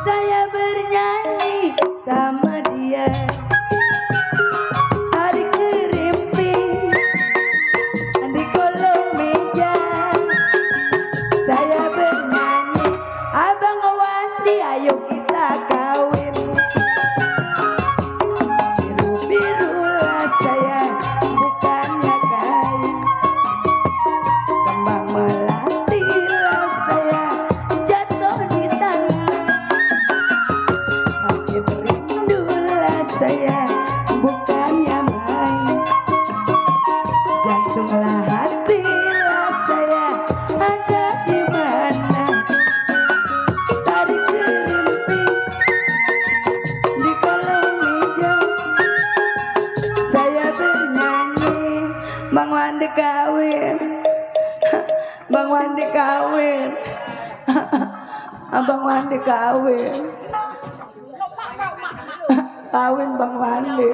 Saya bernyanyi sama dia. Tarik selimping di kolong meja. Saya bernyanyi, Abang Wandi, ayo kita kawin. Biru-birulah saya, bukannya kain. Kembang melatilah saya, jatuh di tangan. Sakit rindulah saya, bukannya main. Jantunglah hatilah saya, ada di mana? Tarik selimping di kolong meja. Saya bernyanyi, Bang Wandi kawin. Bang Wandi kawin. Abang Wandi kawin. Kawin Bang Wandi.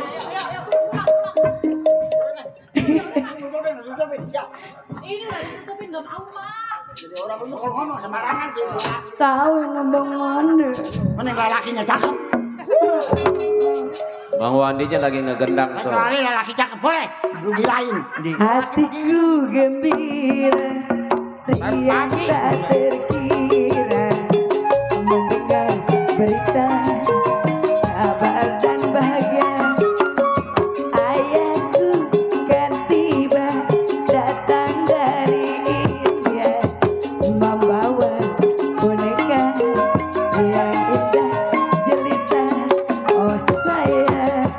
Kawin Abang Wandi. Mana lelakinya cakep? Bang Wandinya lagi ngegendang tuh. Kecuali lelaki cakep boleh. Lu gilain. Hatiku gembira, riang tak terkira mendengar berita kabar dan bahagia. Ayahku kan tiba datang dari India membawa boneka yang indah jelita. Oh sayang,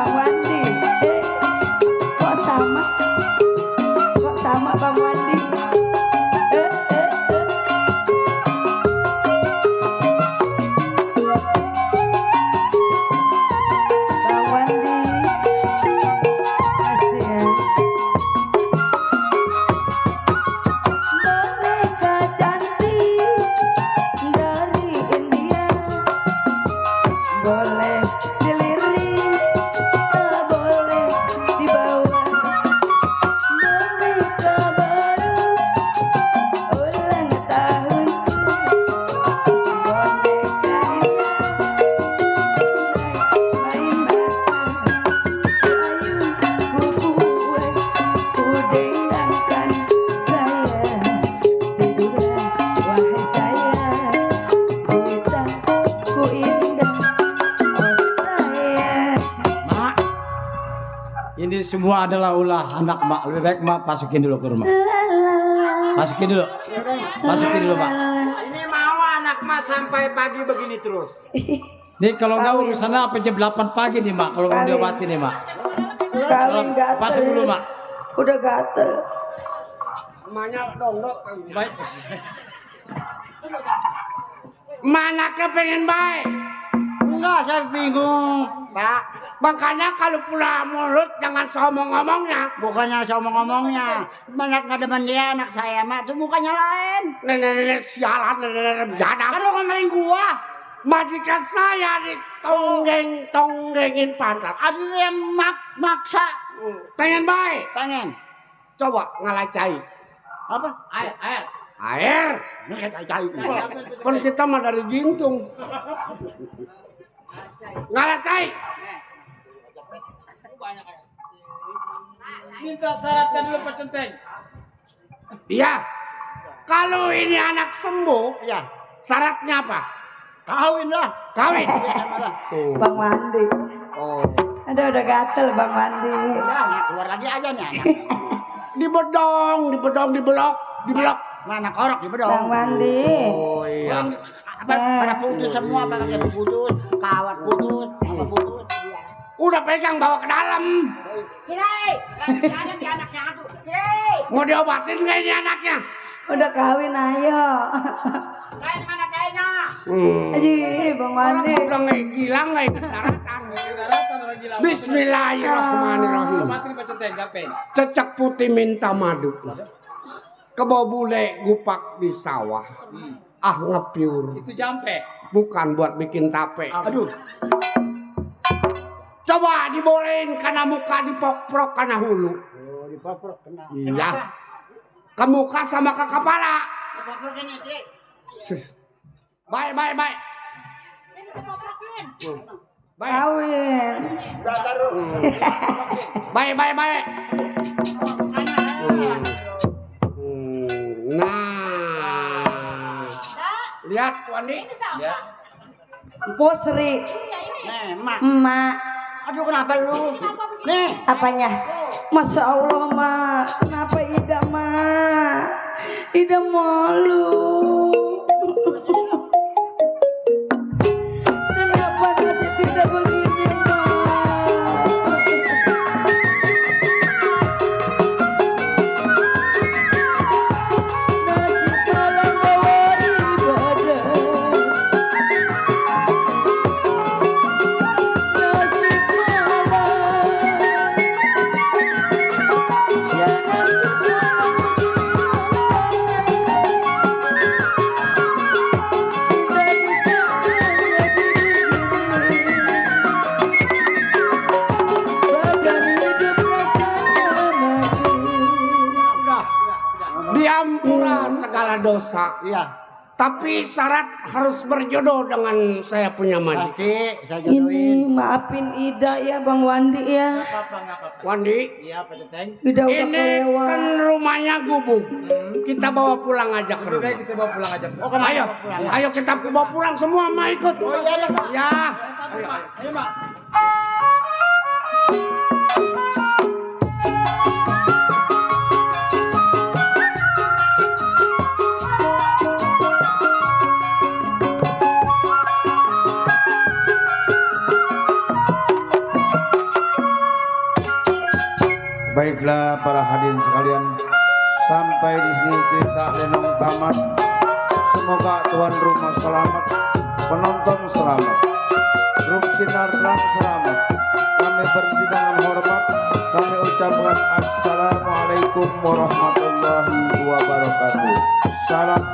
Bang Wandi. Kok sama? Kok sama Bang Wandi? Bang Wandi. Asik ya. Boneka cantik dari India. Boleh dilirik, tak boleh dibawa. Boneka baru ulang tahun. Boneka indah main mata. Ayo ku buat, ku dendangkan saya. Tidurlah wahai sayang, kita ku indah. Mak, ini semua adalah ulah anak mak. Lebih baik mak masukin dulu ke rumah. Masukin dulu. Masukin dulu mak. Ini mau anak mas sampai pagi begini terus. Nih kalau nggak urusannya apa jam 8 pagi nih mak. Kalau mau diobatin nih mak. Kawin gatel. Pasang dulu mak. Udah gatel. Emaknya dongdok kali. Baik. Mana kepengen baik? Enggak, saya bingung. Pak, makanya kalau pula mulut jangan ngomong-ngomongnya. Bukannya saya ngomongnya, banyak nggak demen dia anak saya mah, itu bukannya lain. Nenek-nenek sialan, nenek-nenek jadak. Kan lo ngomelin gua, Majikan saya ditonggeng-tonggengin pantat. aduh yang maksa. Pengen baik. Pengen. Coba ngalacai. Apa? Air, air. Air. Ngecai. Kan kita mah dari gintung. Ngalacai. Minta syaratnya dulu Pak Centeng. Iya. Kalau ini anak sembuh, Ya, syaratnya apa? kawin lah. Kawin. Bang Wandi. Oh. Aduh udah gatel Bang Wandi. Ya, keluar lagi aja nih anak. Dibedong, dibelok. Nah, anak korok di Bang bedong. Wandi. Oh iya. Apa pada putus semua, apa pakai putus, kawat putus, apa putus. Udah pegang bawa ke dalam. Cirei, ada di anaknya tuh. Cirei, Mau diobatin nggak ini anaknya? Udah kawin ayo. kain mana kainnya? Aji Bang Orang Wandi. udah nggak gila nggak ikut daratan. Bismillahirrahmanirrahim. Obatin Pak Centeng, gape. Cecak putih minta madu. Kebau bule gupak di sawah. Ah ngepiur. Itu jampe. Bukan buat bikin tape. Aduh, Coba dibolehin karena muka dipok-prok karena hulu. dipoprok kena. Iya. Ke muka sama ke kepala. Dipoprok ini, Cik. Baik. Baik. Kawin. Baik. Nah. Lihat Wandi. Ya. Pusri. Nih, Mak. Emak. Aduh, kenapa lu? Nih, Apanya? Masya Allah Mak. Kenapa Ida Mak? Ida malu. Kenapa nasib Ida begini Mak? Nasib malam bawa ibadah. Nasib malam. Ya nasib malam. Diampura segala dosa. iya. Tapi syarat harus berjodoh dengan saya punya majikan. Pasti saya Ini jodohin. maafin Ida ya Bang Wandi ya. Wandi, Iya Pak Centeng. Ida udah ini kelewat. kan rumahnya gubuk. Kita bawa pulang aja ke Lebih baik rumah. kita bawa pulang aja. Oh, kenapa Ayo, pulang? ayo kita bawa pulang semua, Ma ikut. Oh, iya, iya, Pak. Ya. Ayo Mak. Baiklah para hadirin sekalian, sampai di sini cerita Lenong tamat. Semoga tuan rumah selamat, penonton selamat, grup Sinar Terang selamat. Kami berhenti dengan hormat. Kami ucapkan assalamualaikum warahmatullahi wabarakatuh. Salam.